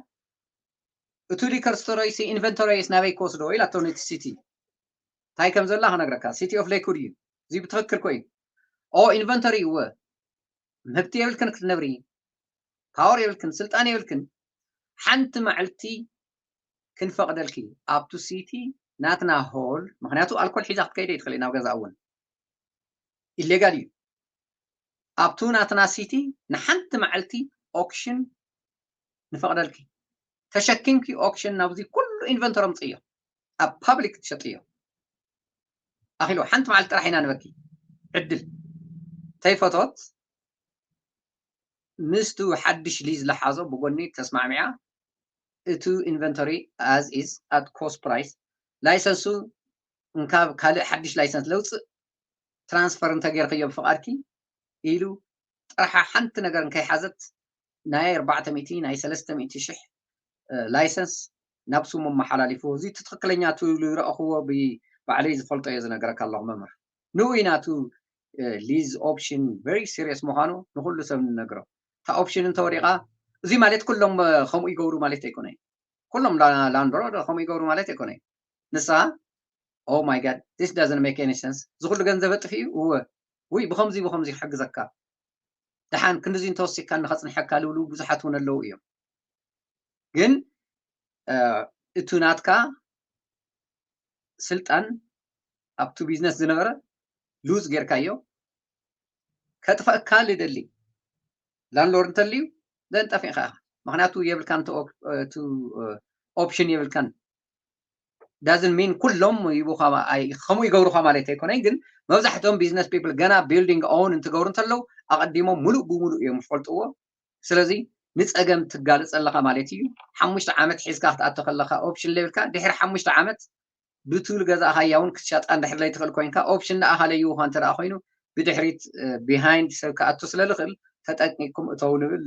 እቲ ሊከር ስቶረይሲ ኢንቨንቶሪስ ናበይ ክወስዶ ኢላቶ ነቲ ሲቲ እንታይ ከም ዘላ ክነግረካ ሲቲ ኦፍ ሌክውድ እዩ እዚ ብትኽክል ኮይኑ ኦ ኢንቨንቶሪ እወ ምህብቲ የብልክን ክትነብሪ ፓወር የብልክን ስልጣን የብልክን ሓንቲ መዓልቲ ክንፈቕደልኪ ኣብቱ ሲቲ ናትና ሆል ምክንያቱ ኣልኮል ሒዛ ክትከይደ ይትኽእል ናብ ገዛ እውን ኢሌጋል እዩ ኣብቱ ናትና ሲቲ ንሓንቲ መዓልቲ ኦክሽን ንፈቕደልኪ ተሸኪምኪ ኦክሽን ናብዚ ኩሉ ኢንቨንቶሪ ኣምፅእዮ ኣብ ፓብሊክ ትሸጥዮ ኣኺሉ ሓንቲ መዓልቲ ጥራሕ ኢና ንበኪ ዕድል ተይፈቶት ምስቱ ሓድሽ ሊዝ ዝለሓዞ ብጎኒ ተስማዕሚዓ እቱ ኢንቨንቶሪ as is at cost price ላይሰንሱ እንካብ ካልእ ሓድሽ ላይሰንስ ለውፅእ ትራንስፈር እንተጌርክዮ ብፍቓድኪ ኢሉ ጥርሓ ሓንቲ ነገር እንከይሓዘት ናይ ኣርባዕተ ሚእቲ ናይ ሰለስተ ሚእቲ ሽሕ ላይሰንስ ናብ ስሙ ኣመሓላሊፉ እዚ ትክክለኛ ትብሉ ይረእኽዎ ባዕለይ ዝፈልጦ እየ ዝነገረካ ኣለኹ መምህር ንኡ ኢና ቱ ሊዝ ኦፕሽን ቨሪ ሲሪየስ ምዃኑ ንኩሉ ሰብ ንነግሮ እታ ኦፕሽን እንተወዲቓ እዚ ማለት ኩሎም ከምኡ ይገብሩ ማለት ኣይኮነይ ኩሎም ላንድሮድ ከምኡ ይገብሩ ማለት ኣይኮነይ ንሳ oh my god this doesn't make any sense ዝኩሉ ገንዘብ ኣጥፊኡ እወ ውይ ብከምዚ ብከምዚ ክሕግዘካ ደሓን ክንድዚ እንተወሲካ ንከፅንሐካ ልብሉ ብዙሓት እውን ኣለዉ እዮም ግን እቱ ናትካ ስልጣን ኣብቱ ቢዝነስ ዝነበረ ሉዝ ጌርካዮ ከጥፈእካ ልደሊ ላንድሎርድ እንተልዩ ዘንጠፊእካ ኢኻ ምክንያቱ የብልካን ኦፕሽን የብልካን ዳዝን ሚን ኩሎም ይቡኻ ከምኡ ይገብሩኻ ማለት ኣይኮነይ ግን መብዛሕትኦም ቢዝነስ ፒፕል ገና ቢልዲንግ ኦውን እንትገብሩ እንተለዉ ኣቐዲሞም ሙሉእ ብሙሉእ እዮም ዝፈልጥዎ ስለዚ ንፀገም ትጋለፅ ኣለካ ማለት እዩ ሓሙሽተ ዓመት ሒዝካ ክትኣቶ ከለካ ኦፕሽን ለብልካ ድሕሪ ሓሙሽተ ዓመት ብትብል ገዛእካያ እውን ክትሸጣ እንድሕር ለይትኽእል ኮይንካ ኦፕሽን ንኣኻ ለይውኻ እንተ ኮይኑ ብድሕሪት ቢሃይንድ ሰብ ክኣቱ ስለ ዝኽእል ተጠንቂቅኩም እተው ንብል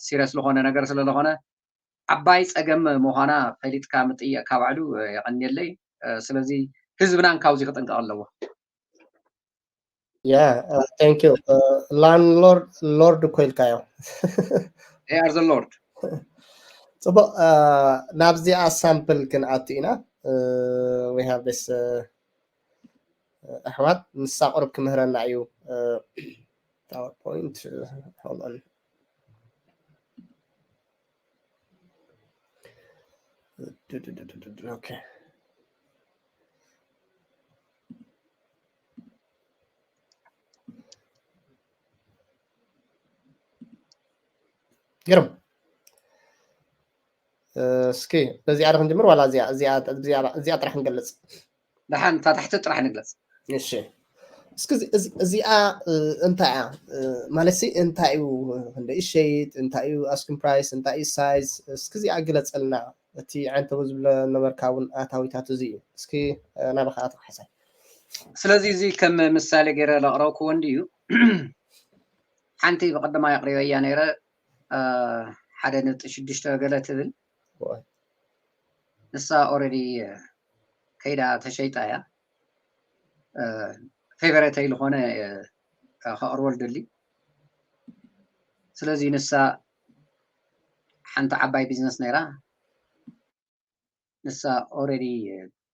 ሲረስ ዝኾነ ነገር ስለ ዝኾነ ዓባይ ፀገም ምዃና ፈሊጥካ ምጥያቅካ ባዕሉ የቐንየለይ ስለዚ ህዝብናን ካብዚ ክጥንቀቕ ኣለዎ Yeah, uh, thank you. Uh, landlord, lord እኮ ኢልካዮ። They are the lord. ጽቡቕ ናብዚኣ ሳምፕል ክንኣቱ ኢና። We have this ኣሕዋት ንሳ ቁሩብ ክምህረና እዩ። PowerPoint hold on. Okay. ግርም እስኪ በዚኣ ዶ ክንጅምር ዋላ እዚኣ ጥራሕ ንገልፅ ደሓን እታ ታሕቲ ጥራሕ ንግለፅ እሺ እስኪ እዚኣ እንታይ እያ ማለት ሲ እንታይ እዩ ክንደይ ሸይጥ እንታይ እዩ ኣስኪን ፕራይስ እንታይ እዩ ሳይዝ እስኪ እዚኣ ግለፀልና እቲ ዓንተቦ ዝብለ ነበርካ እውን ኣታዊታት እዚ እዩ። እስኪ ናባኻ ኣቶ ካሕሳይ። ስለዚ እዚ ከም ምሳሌ ገይረ ለቕረብክዎ እንድዩ። ሓንቲ ብቐደማይ ኣቕሪበያ ነይረ ሓደ ነጥቢ ሽዱሽተ ገለ ትብል። ንሳ ኦረዲ ከይዳ ተሸይጣ እያ። ፌቨረተይ ዝኾነ ከቕርቦ ልደሊ። ስለዚ ንሳ ሓንቲ ዓባይ ቢዝነስ ነይራ። ንሳ ኦረዲ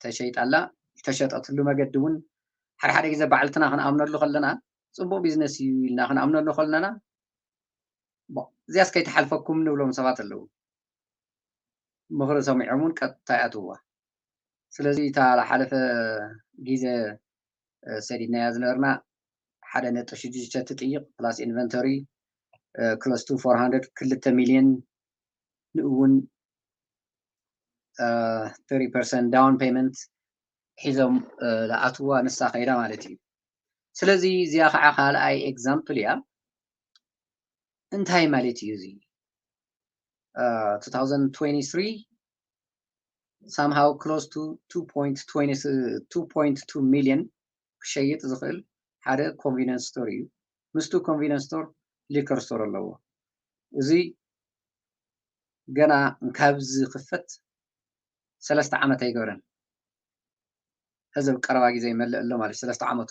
ተሸይጣ ኣላ። ዝተሸጠትሉ መገዲ እውን ሓደ ሓደ ግዜ ባዕልትና ክንኣምነሉ ከለና ጽቡቕ ቢዝነስ እዩ ኢልና ክንኣምነሉ ከለና እዚያስ ከይተሓልፈኩም ንብሎም ሰባት ኣለዉ። ምኽሪ ሰሚዖም እውን ቀጥታ ይኣትውዋ። ስለዚ እታ ዝሓለፈ ግዜ ሰዲድናያ ዝነበርና ሓደ ነጥቢ ሽዱሽተ ትጥይቕ plus inventory close to four hundred ክልተ ሚልዮን ንእውን thirty percent down payment ሒዞም ዝኣትዋ ንሳ ከይዳ ማለት እዩ። ስለዚ እዚኣ ከዓ ካልኣይ example እያ። እንታይ ማለት እዩ እዚ? two thousand twenty-three somehow close to two point two ሚልዮን ክሸይጥ ዝኽእል ሓደ convenience store እዩ። ምስቱ convenience store liquor store ኣለዎ። እዚ ገና እንካብ ዝኽፈት ሰለስተ ዓመት ኣይገበረን። ሕዚ ኣብ ቀረባ ግዜ ይመልእ ኣሎ ማለት ሰለስተ ዓመቱ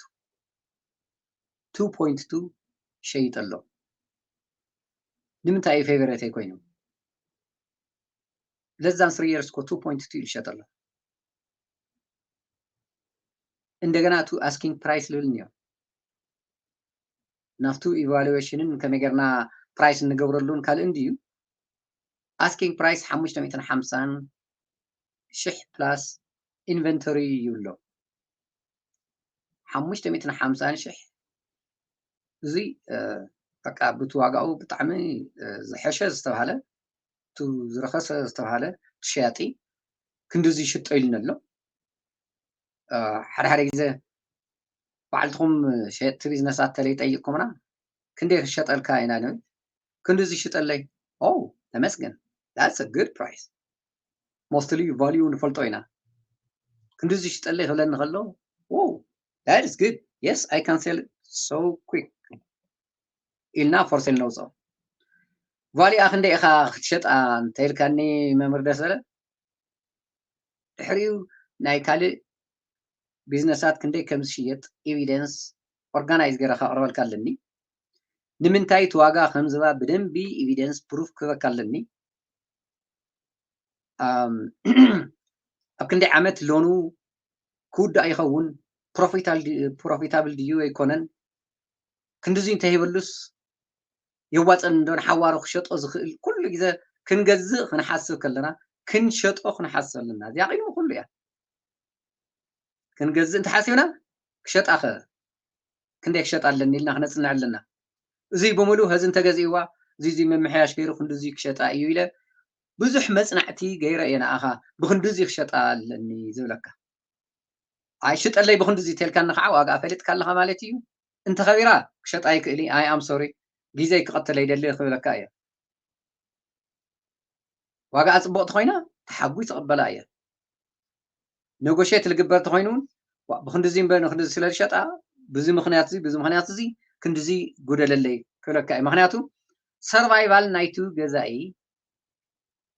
two point two ሸይጥ ኣሎ። ንምንታይ እዩ ፌቨረተይ ኮይኑ? Less than three years እኮ two point two ይሸጥ ኣሎ። እንደገና እቲ asking price ልብል እኒኦ። ናብቱ ኢቫሉዌሽንን ከመይ ጌርና ፕራይስ እንገብረሉን ካልእን ድዩ? Asking price ሓሙሽተ ሚእትን ሓምሳን ሽሕ plus inventory ይብሎ። ሓሙሽተ ሚእትን ሓምሳን ሽሕ እዚ በቃ ብቲ ዋጋኡ ብጣዕሚ ዝሐሸ ዝተባሃለ፣ እቲ ዝረኸሰ ዝተባሃለ ሸያጢ ክንድዚ ይሽጦ ኢሉኒ ኣሎ። ሓደ ሓደ ግዜ ባዕልትኹም ሸየጥቲ ቢዝነሳት ተለይ ጠይቅኩምና ክንደይ ክሸጠልካ ኢና ንብል። ክንድዚ ይሽጠለይ። ኦ ተመስገን፣ that's a good price። Mostly ቫልዩ ንፈልጦ ኢና። ክንድዚ ይሽጠለይ ክብለኒ ከሎ፣ ኦ that is good, yes I can sell it so quick ኢልና for sale ነውፅኦ። ቫልዩኣ ክንደይ ኢኻ ክትሸጣ እንተኢልካኒ መምህር ደሰለ፣ ድሕሪኡ ናይ ካልእ ቢዝነሳት ክንደይ ከም ዝሽየጥ ኤቪደንስ ኦርጋናይዝ ገይረ ከቕርበልካ ኣለኒ። ንምንታይ እቲ ዋጋ ከም ዝባ ብደንቢ ኤቪደንስ ፕሩፍ ክህበካ ኣለኒ። ኣብ ክንደይ ዓመት ሎኑ ክውዳእ ይኸውን፣ ፕሮፊታብል ድዩ ኣይኮነን፣ ክንድዚ እንተሂበሉስ የዋፀን እንዶ ንሓዋሩ ክሸጦ ዝኽእል ኩሉ ግዜ ክንገዝእ ክንሓስብ ከለና ክንሸጦ ክንሓስብ ኣለና። እዚኣ ቅድሚ ኩሉ እያ። ክንገዝእ እንተሓሲብና ክሸጣኸ ክንደይ ክሸጣ ኣለኒ ኢልና ክነፅንዕ ኣለና። እዚ ብምሉእ ሀዚ እንተገዚእዋ እዚ እዚ ምምሕያሽ ገይሩ ክንድዚ ክሸጣ እዩ ኢለ ብዙሕ መፅናዕቲ ገይረ እየ ንኣኻ ብክንድዚ ክሸጣ ኣለኒ ዝብለካ። ኣይሽጠለይ ብክንድዚ ተልካኒ ከዓ ዋጋ ፈሊጥካ ኣለኻ ማለት እዩ። እንተኸቢራ ክሸጣ ይክእል፣ I am sorry፣ ግዜ ክቐትል ኣይደሊ ክብለካ እየ። ዋጋኣ ፅቡቕ ተኾይና ተሓጒ ትቕበላ እየ። ነጎሼት ልግበር ተኾይኑ እውን ብክንድዚ እምበር ንክንድዚ ስለ ዝሸጣ ብዚ ምክንያት እዚ ብዚ ምክንያት እዚ ክንድዚ ጉደለለይ ክብለካ እዩ። ምክንያቱ ሰርቫይቫል ናይቱ ገዛኢ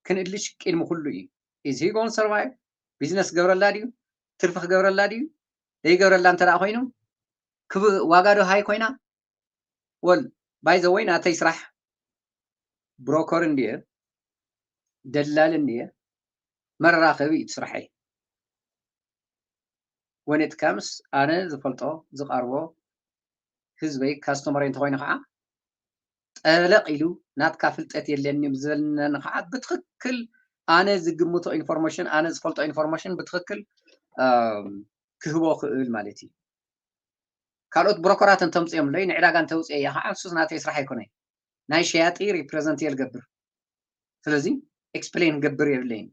ክንእልሽ ቅድሚ ኩሉ እዩ። Is he going survive? ቢዝነስ ክገብረላ ድዩ? ትርፊ ክገብረላ ድዩ? ዘይገብረላ እንተ ደኣ ኮይኑ ዋጋ ዶ ሃይ ኮይና? ወል ባይ ዘ ወይ ናተይ ስራሕ ብሮከር እንድየ፣ ደላል እንድየ፣ መራኸቢ እዩ ስራሐይ። When it comes ኣነ ዝፈልጦ ዝቐርቦ ህዝበይ ካስተመረይ እንተኮይኑ ከዓ ጠለቕ ኢሉ ናትካ ፍልጠት የለኒ ዝብለኒ ከዓ ብትኽክል ኣነ ዝግምቶ ኢንፎርሜሽን ኣነ ዝፈልጦ ኢንፎርሜሽን ብትኽክል ክህቦ ክእል ማለት እዩ። ካልኦት ብሮከራት እንተምፅኦምለይ ንዕዳጋ እንተውፅአ እያ ከዓ ንሱስ ናተይ ስራሕ ኣይኮነይ። ናይ ሸያጢ ሪፕሬዘንት እየ ልገብር። ስለዚ ኤክስፕሌን ገብር የብለይን።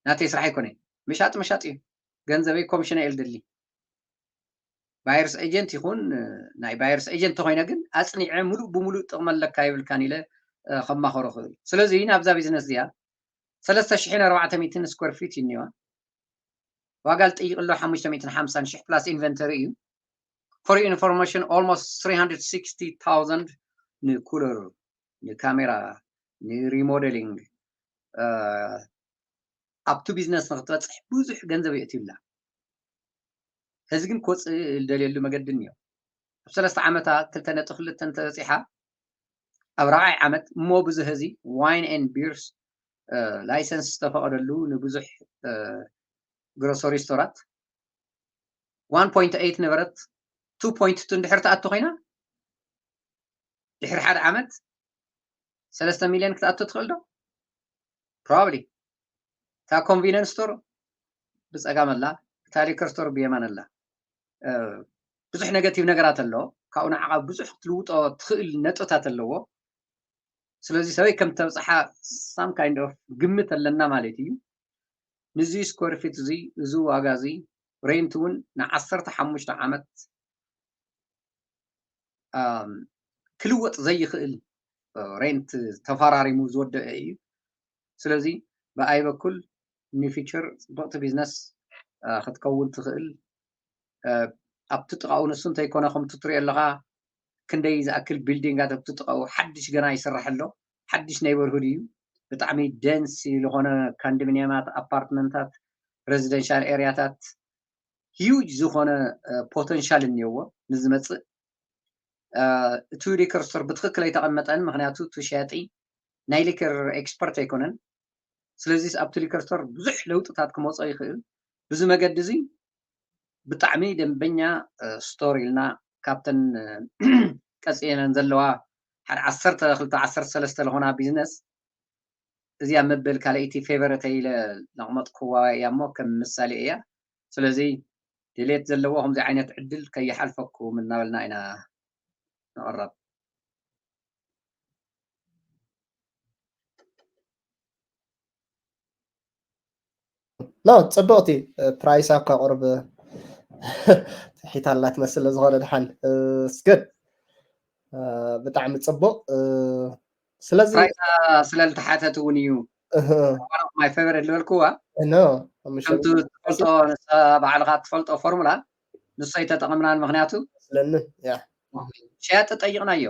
ናተይ ስራሕ ኣይኮነይ። ምሻጥ ምሻጥ እዩ። ገንዘበይ ኮሚሽን እየ ልደሊ። ባየርስ ኤጀንት ይኹን ናይ ባየርስ ኤጀንት ተኮይነ ግን ኣፅኒዐ ሙሉእ ብሙሉእ ጥቕሚ ኣለካ ይብልካን ኢለ ከማኸሮ ክእል። ስለዚ ናብዛ ቢዝነስ እዚኣ ሰለስተ ሽሕን ኣርባዕተ ሚእትን ስኩር ፊት እዩ እኒዋ። ዋጋ ዝጥይቅ ኣሎ ሓሙሽተ ሚእትን ሓምሳን ሽሕ plus inventory እዩ። For your information, almost three hundred sixty thousand ንኩለር፣ ንካሜራ፣ ንሪሞደሊንግ፣ ኣብቱ ቢዝነስ ንክትበፅሕ ብዙሕ ገንዘብ የእትዩላ። ህዚ ግን ክወፅእ ዝደልየሉ መገዲ እኒኦ። ኣብ ሰለስተ ዓመታ ክልተ ነጥቢ ክልተ እንተበፂሓ፣ ኣብ ራብዓይ ዓመት እሞ ብዙ ህዚ ዋይን ኤንድ ቢርስ ላይሰንስ ዝተፈቐደሉ ንብዙሕ ግሮሰሪ ስቶራት ዋን ፖይንት ኤይት ነበረት፣ ቱ ፖይንት ቱ እንድሕር ትኣቱ ኮይና፣ ድሕሪ ሓደ ዓመት ሰለስተ ሚልዮን ክትኣቱ ትኽእል ዶ? ፕሮባብሊ። እታ ኮንቪነንስ ስቶር ብፀጋም ኣላ፣ እታ ሊከር ስቶር ብየማን ኣላ። ብዙሕ ኔጋቲቭ ነገራት ኣሎ። ካብኡ ንዓኻ ብዙሕ ክትልውጦ ትኽእል ነጥብታት ኣለዎ። ስለዚ ሰበይ ከም ተብፅሓ ሳም ካይንድ ኦፍ ግምት ኣለና ማለት እዩ። ንዚ ስኩዌር ፊት እዚ፣ እዚ ዋጋ እዚ፣ ሬንት እውን ንዓሰርተ ሓሙሽተ ዓመት ክልወጥ ዘይኽእል ሬንት ተፈራሪሙ ዝወደአ እዩ። ስለዚ ብኣይ በኩል ንፊቸር ፅብቕቲ ቢዝነስ ክትከውን ትኽእል። ኣብቲ ጥቓኡ ንሱ እንተይኮነ ከምቲ ትሪኦ ኣለኻ ክንደይ ዝኣክል ቢልዲንጋት ኣብቲ ጥቓኡ ሓድሽ ገና ይስራሕ ኣሎ። ሓድሽ ኔይበርሁድ እዩ። ብጣዕሚ ደንስ ዝኾነ ካንዶሚኒየማት፣ ኣፓርትመንታት፣ ሬዚደንሻል ኤሪያታት፣ ሂውጅ ዝኾነ ፖተንሻል እኒኦዎ ንዝመፅእ። እቲ ሊከር ስቶር ብትኽክል ኣይተቐመጠን፣ ምክንያቱ እቲ ሸያጢ ናይ ሊከር ኤክስፐርት ኣይኮነን። ስለዚ ኣብቲ ሊከር ስቶር ብዙሕ ለውጥታት ክመፆ ይኽእል። ብዚ መገዲ እዚ ብጣዕሚ ደንበኛ ስቶር ኢልና ካብተን ቀፂለነን ዘለዋ ሓደ ዓሰርተ ክልተ ዓሰርተ ሰለስተ ዝኾና ቢዝነስ እዚኣ መበል ካልኣይቲ ፌቨረተይ ኢለ ዘቕመጥኩዋ እያ እሞ ከም ምሳሌ እያ። ስለዚ ድሌት ዘለዎ ከምዚ ዓይነት ዕድል ከይሓልፈኩም እናበልና ኢና ንቕረብ። ኖ፣ ፅብቕቲ ፕራይሳ እኳ ቁርብ ትሒት ኣላ ትመስል፣ ዝኾነ ድሓን ስገድ ብጣዕሚ ፅቡቕ። ስለዚ ፕራይሳ ስለ ዝተሓተት እውን እዩ my favorite ዝበልክዋ። ኖ ከምቲ ትፈልጦ ንሳ ባዕልኻ ትፈልጦ ፎርሙላ ንሶ ኣይተጠቐምናን፣ ምክንያቱ ስለኒ ያ ሸያጢ ጠይቕናዮ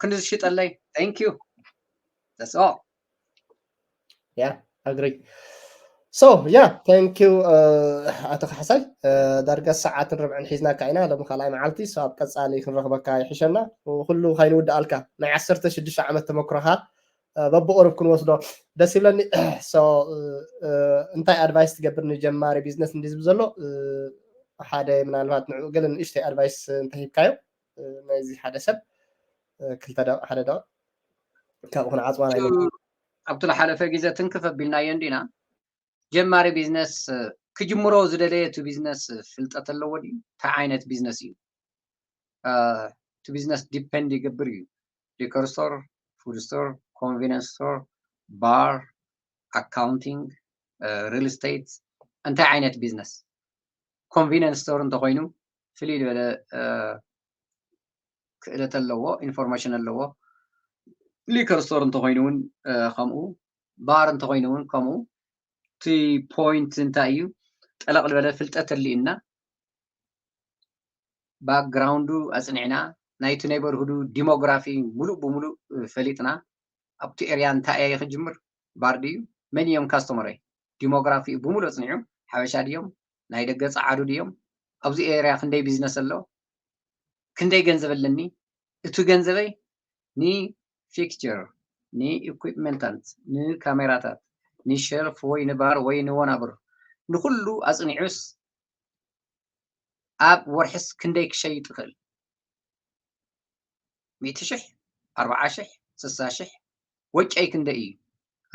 ክንዲ ዝሽጠለይ thank you that's all። ያ ኣግሪ so yeah thank you ኣቶ ካሕሳይ። ዳርጋ ሰዓትን ርብዕን ሒዝናካ ኢና ሎሚ ካልኣይ መዓልቲ። So ኣብ ቀፃሊ ክንረኽበካ ይሕሸና። ኩሉ ካይንውድኣልካ ናይ ዓሰርተ ሽዱሽተ ዓመት ተመክሮኻ በብቁሩብ ክንወስዶ ደስ ይብለኒ። So እንታይ ኣድቫይስ ትገብር ንጀማሪ ቢዝነስ እንዲ ዝብል ዘሎ ሓደ ምናልባት ንዕኡ ገለ ንእሽተይ ኣድቫይስ እንተሂብካዮ ናይዚ ሓደ ሰብ ክልተ ደቂቕ ሓደ ደቂቕ ካብኡ ክንዓፅዋ ናይ ኣብቲ ዝሓለፈ ግዜ ትንክፍ ኣቢልናዮ እንዲና። ጀማሪ ቢዝነስ ክጅምሮ ዝደለየ እቲ ቢዝነስ ፍልጠት ኣለዎ ድዩ? እንታይ ዓይነት ቢዝነስ እዩ? እቲ ቢዝነስ ዲፐንድ ይገብር እዩ። ሊከር ስቶር፣ ፉድ ስቶር፣ ኮንቪነንስ ስቶር፣ ባር፣ ኣካውንቲንግ፣ ሪል ስቴት፣ እንታይ ዓይነት ቢዝነስ? ኮንቪነንስ ስቶር እንተኮይኑ ፍልይ ዝበለ ክእለት ኣለዎ፣ ኢንፎርሜሽን ኣለዎ። ሊከር ስቶር እንተኮይኑ እውን ከምኡ፣ ባር እንተኮይኑ እውን ከምኡ። እቲ ፖይንት እንታይ እዩ? ጠለቕ ዝበለ ፍልጠት ኣድልዩና፣ ባክግራውንዱ ኣፅኒዕና፣ ናይቲ ኔበርሁዱ ዲሞግራፊ ሙሉእ ብሙሉእ ፈሊጥና፣ ኣብቲ ኤርያ እንታይ እየ ክጅምር፣ ባር ድዩ፣ መን እዮም ካስተመረይ፣ ዲሞግራፊ ብሙሉእ ኣፅኒዑ፣ ሓበሻ ድዮም፣ ናይ ደገ ፀዓዱ ድዮም፣ ኣብዚ ኤርያ ክንደይ ቢዝነስ ኣሎ፣ ክንደይ ገንዘብ ኣለኒ፣ እቲ ገንዘበይ ንፊክቸር፣ ንኢኩፕመንታት፣ ንካሜራታት፣ ንሸልፍ ወይ ንባር ወይ ንወናብር፣ ንኩሉ ኣፅኒዑስ ኣብ ወርሕስ ክንደይ ክሸይጥ ይኽእል? ሚእቲ ሽሕ፣ ኣርብዓ ሽሕ፣ ስሳ ሽሕ፣ ወጨይ ክንደይ እዩ?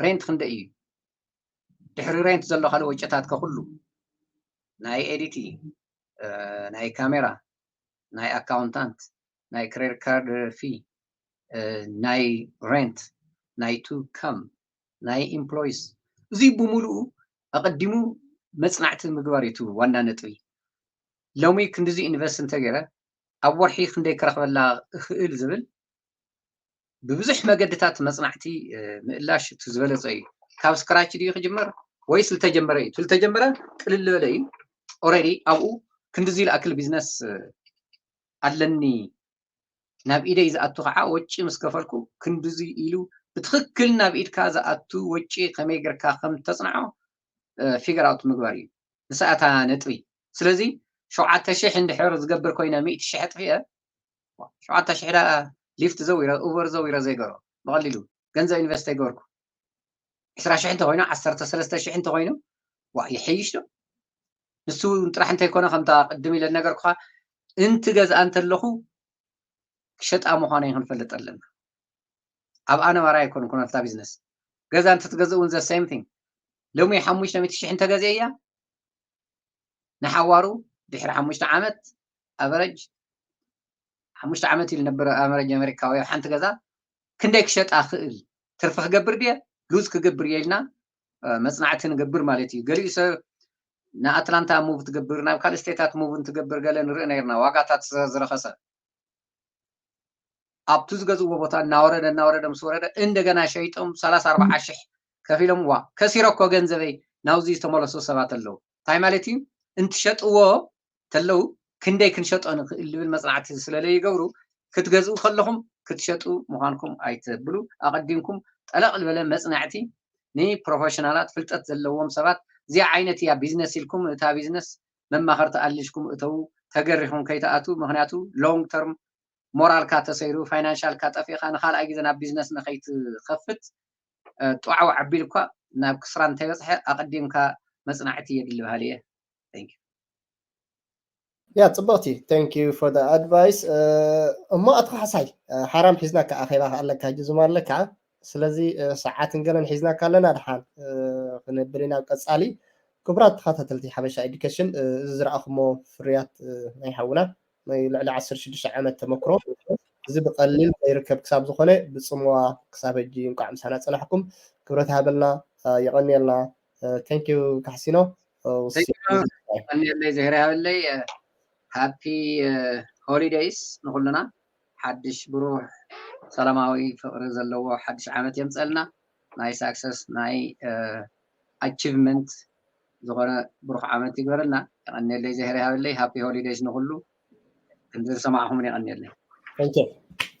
ሬንት ክንደይ እዩ? ድሕሪ ሬንት ዘሎ ካልእ ወጨታት ከ ኩሉ ናይ ኤዲቲ፣ ናይ ካሜራ፣ ናይ ኣካውንታንት፣ ናይ ክሬዲት ካርድ ፊ፣ ናይ ሬንት፣ ናይ ቱ ከም፣ ናይ ኢምፕሎይስ፣ እዚ ብምሉኡ ኣቐዲሙ መፅናዕቲ ምግባር እዩ እቲ ዋና ነጥቢ። ሎሚ ክንድዚ ኢንቨስት እንተገይረ ኣብ ወርሒ ክንደይ ክረኽበላ እኽእል ዝብል ብብዙሕ መገድታት መፅናዕቲ ምእላሽ እቲ ዝበለፀ እዩ። ካብ scratch ድዩ ክጅመር ወይስ ዝተጀመረ እዩ? እቲ ዝተጀመረ ቅልል ዝበለ እዩ። Already ኣብኡ ክንድዚ ዝኣክል ቢዝነስ ኣለኒ ናብ ኢደይ ዝኣቱ ከዓ ወጪ ምስ ከፈልኩ ክንድዚ ኢሉ ብትኽክል ናብ ኢድካ ዝኣቱ ወጪ ከመይ ጌርካ ከም ተፅንዖ figure out ምግባር እዩ። ንሳ እታ ነጥቢ። ስለዚ ሸውዓተ ሽሕ እንድሕር ዝገብር ኮይነ ሚእቲ ሽሕ ኣጥፊኤ ሸውዓተ ሽሕ ዳ ሊፍት ዘዊረ ኡበር ዘዊረ ዘይገሮ ብቐሊሉ ገንዘብ ኢንቨስት ኣይገበርኩ። ዕስራ ሽሕ እንተኮይኑ ዓሰርተ ሰለስተ ሽሕ እንተኮይኑ ዋ ይሐይሽ ዶ? ንሱ እውን ጥራሕ እንተይኮነ ከምታ ቅድም ኢለ ነገርኩኻ እንቲ ገዝኣ እንተለኹ ክሸጣ ምዃነይ ክንፈልጥ ኣለና። ኣብኣ ነባራይ ኣይኮንኩን ኣብታ ቢዝነስ። ገዛ እንትትገዝእ እውን the same thing። ሎሚ ሓሙሽተ ሚእቲ ሽሕ እንተገዚአ እያ ንሓዋሩ ድሕሪ ሓሙሽተ ዓመት ኣቨረጅ ሓሙሽተ ዓመት ኢሉ ነበር ኣቨረጅ ኣሜሪካዊ ኣብ ሓንቲ ገዛ ክንደይ ክሸጣ ክእል ትርፊ ክገብር ድየ ሉዝ ክገብር እየ ኢልና መፅናዕቲ ንገብር ማለት እዩ። ገሊኡ ሰብ ንኣትላንታ ሙቭ ትገብር ናብ ካልእ ስቴታት ሙቭ እንትገብር ገለ ንርኢ ነርና ዋጋታት ዝረኸሰ ኣብቱ ዝገዝእዎ ቦታ እናወረደ እናወረደ ምስ ወረደ እንደገና ሸይጦም ሰላሳ ኣርባዓ ሽሕ ከፊሎም ዋ ከሲረ እኮ ገንዘበይ ናብዚ ዝተመለሱ ሰባት ኣለዉ። እንታይ ማለት እዩ? እንትሸጥዎ ተለዉ ክንደይ ክንሸጦ ንኽእል ዝብል መፅናዕቲ ስለለይገብሩ ክትገዝኡ ከለኹም ክትሸጡ ምዃንኩም ኣይተብሉ። ኣቐዲምኩም ጠለቕ ዝበለ መፅናዕቲ ንፕሮፌሽናላት ፍልጠት ዘለዎም ሰባት እዚኣ ዓይነት እያ ቢዝነስ ኢልኩም እታ ቢዝነስ መማኸርቲ ኣልሽኩም እተዉ ተገሪኹም ከይትኣቱ ምክንያቱ ሎንግ ተርም ሞራልካ ተሰይሩ ፋይናንሻልካ ጠፊእካ ንካልኣይ ግዜ ናብ ቢዝነስ ንከይትከፍት ጧዕዋዕ ኣቢል እኳ ናብ ክስራን እንተይበፅሐ ኣቐዲምካ መፅናዕቲ የድሊ ባህል እየ። ያ ፅብቕቲ thank you for the advice። እሞ ኣቶ ካሕሳይ ሓራም ሒዝናካ ኣኼባ ኣለካ ሕጂ ዙም ኣለካ። ስለዚ ሰዓትን ገለን ሒዝናካ ኣለና ድሓን ክንብል ኢና ኣብ ቀፃሊ። ክቡራት ተኸታተልቲ ሓበሻ ኤዱኬሽን እዚ ዝረኣኹሞ ፍርያት ናይ ሓውና ናይ ልዕሊ ዓሰርተ ሽዱሽተ ዓመት ተመክሮ እዚ ብቐሊል ዘይርከብ ክሳብ ዝኾነ ብፅምዋ ክሳብ ሕጂ እንቋዕ ምሳና ፀናሕኩም። ክብረት ሃበልና። የቐንየልና። Thank you ካሕሲኖ። ቀንየለይ ዝሄር ሃበለይ። Happy holidays ንኩልና። ሓድሽ ብሩህ ሰላማዊ ፍቕሪ ዘለዎ ሓድሽ ዓመት የምፀልና። ናይ ሳክሰስ ናይ ኣቺቭመንት ዝኾነ ብሩኽ ዓመት ይግበረልና። የቐንየለይ ዝሄር ሃበለይ። Happy holidays ንኩሉ። ከምዚ ዝሰማዕኹምን የቐንየለይ። Thank you።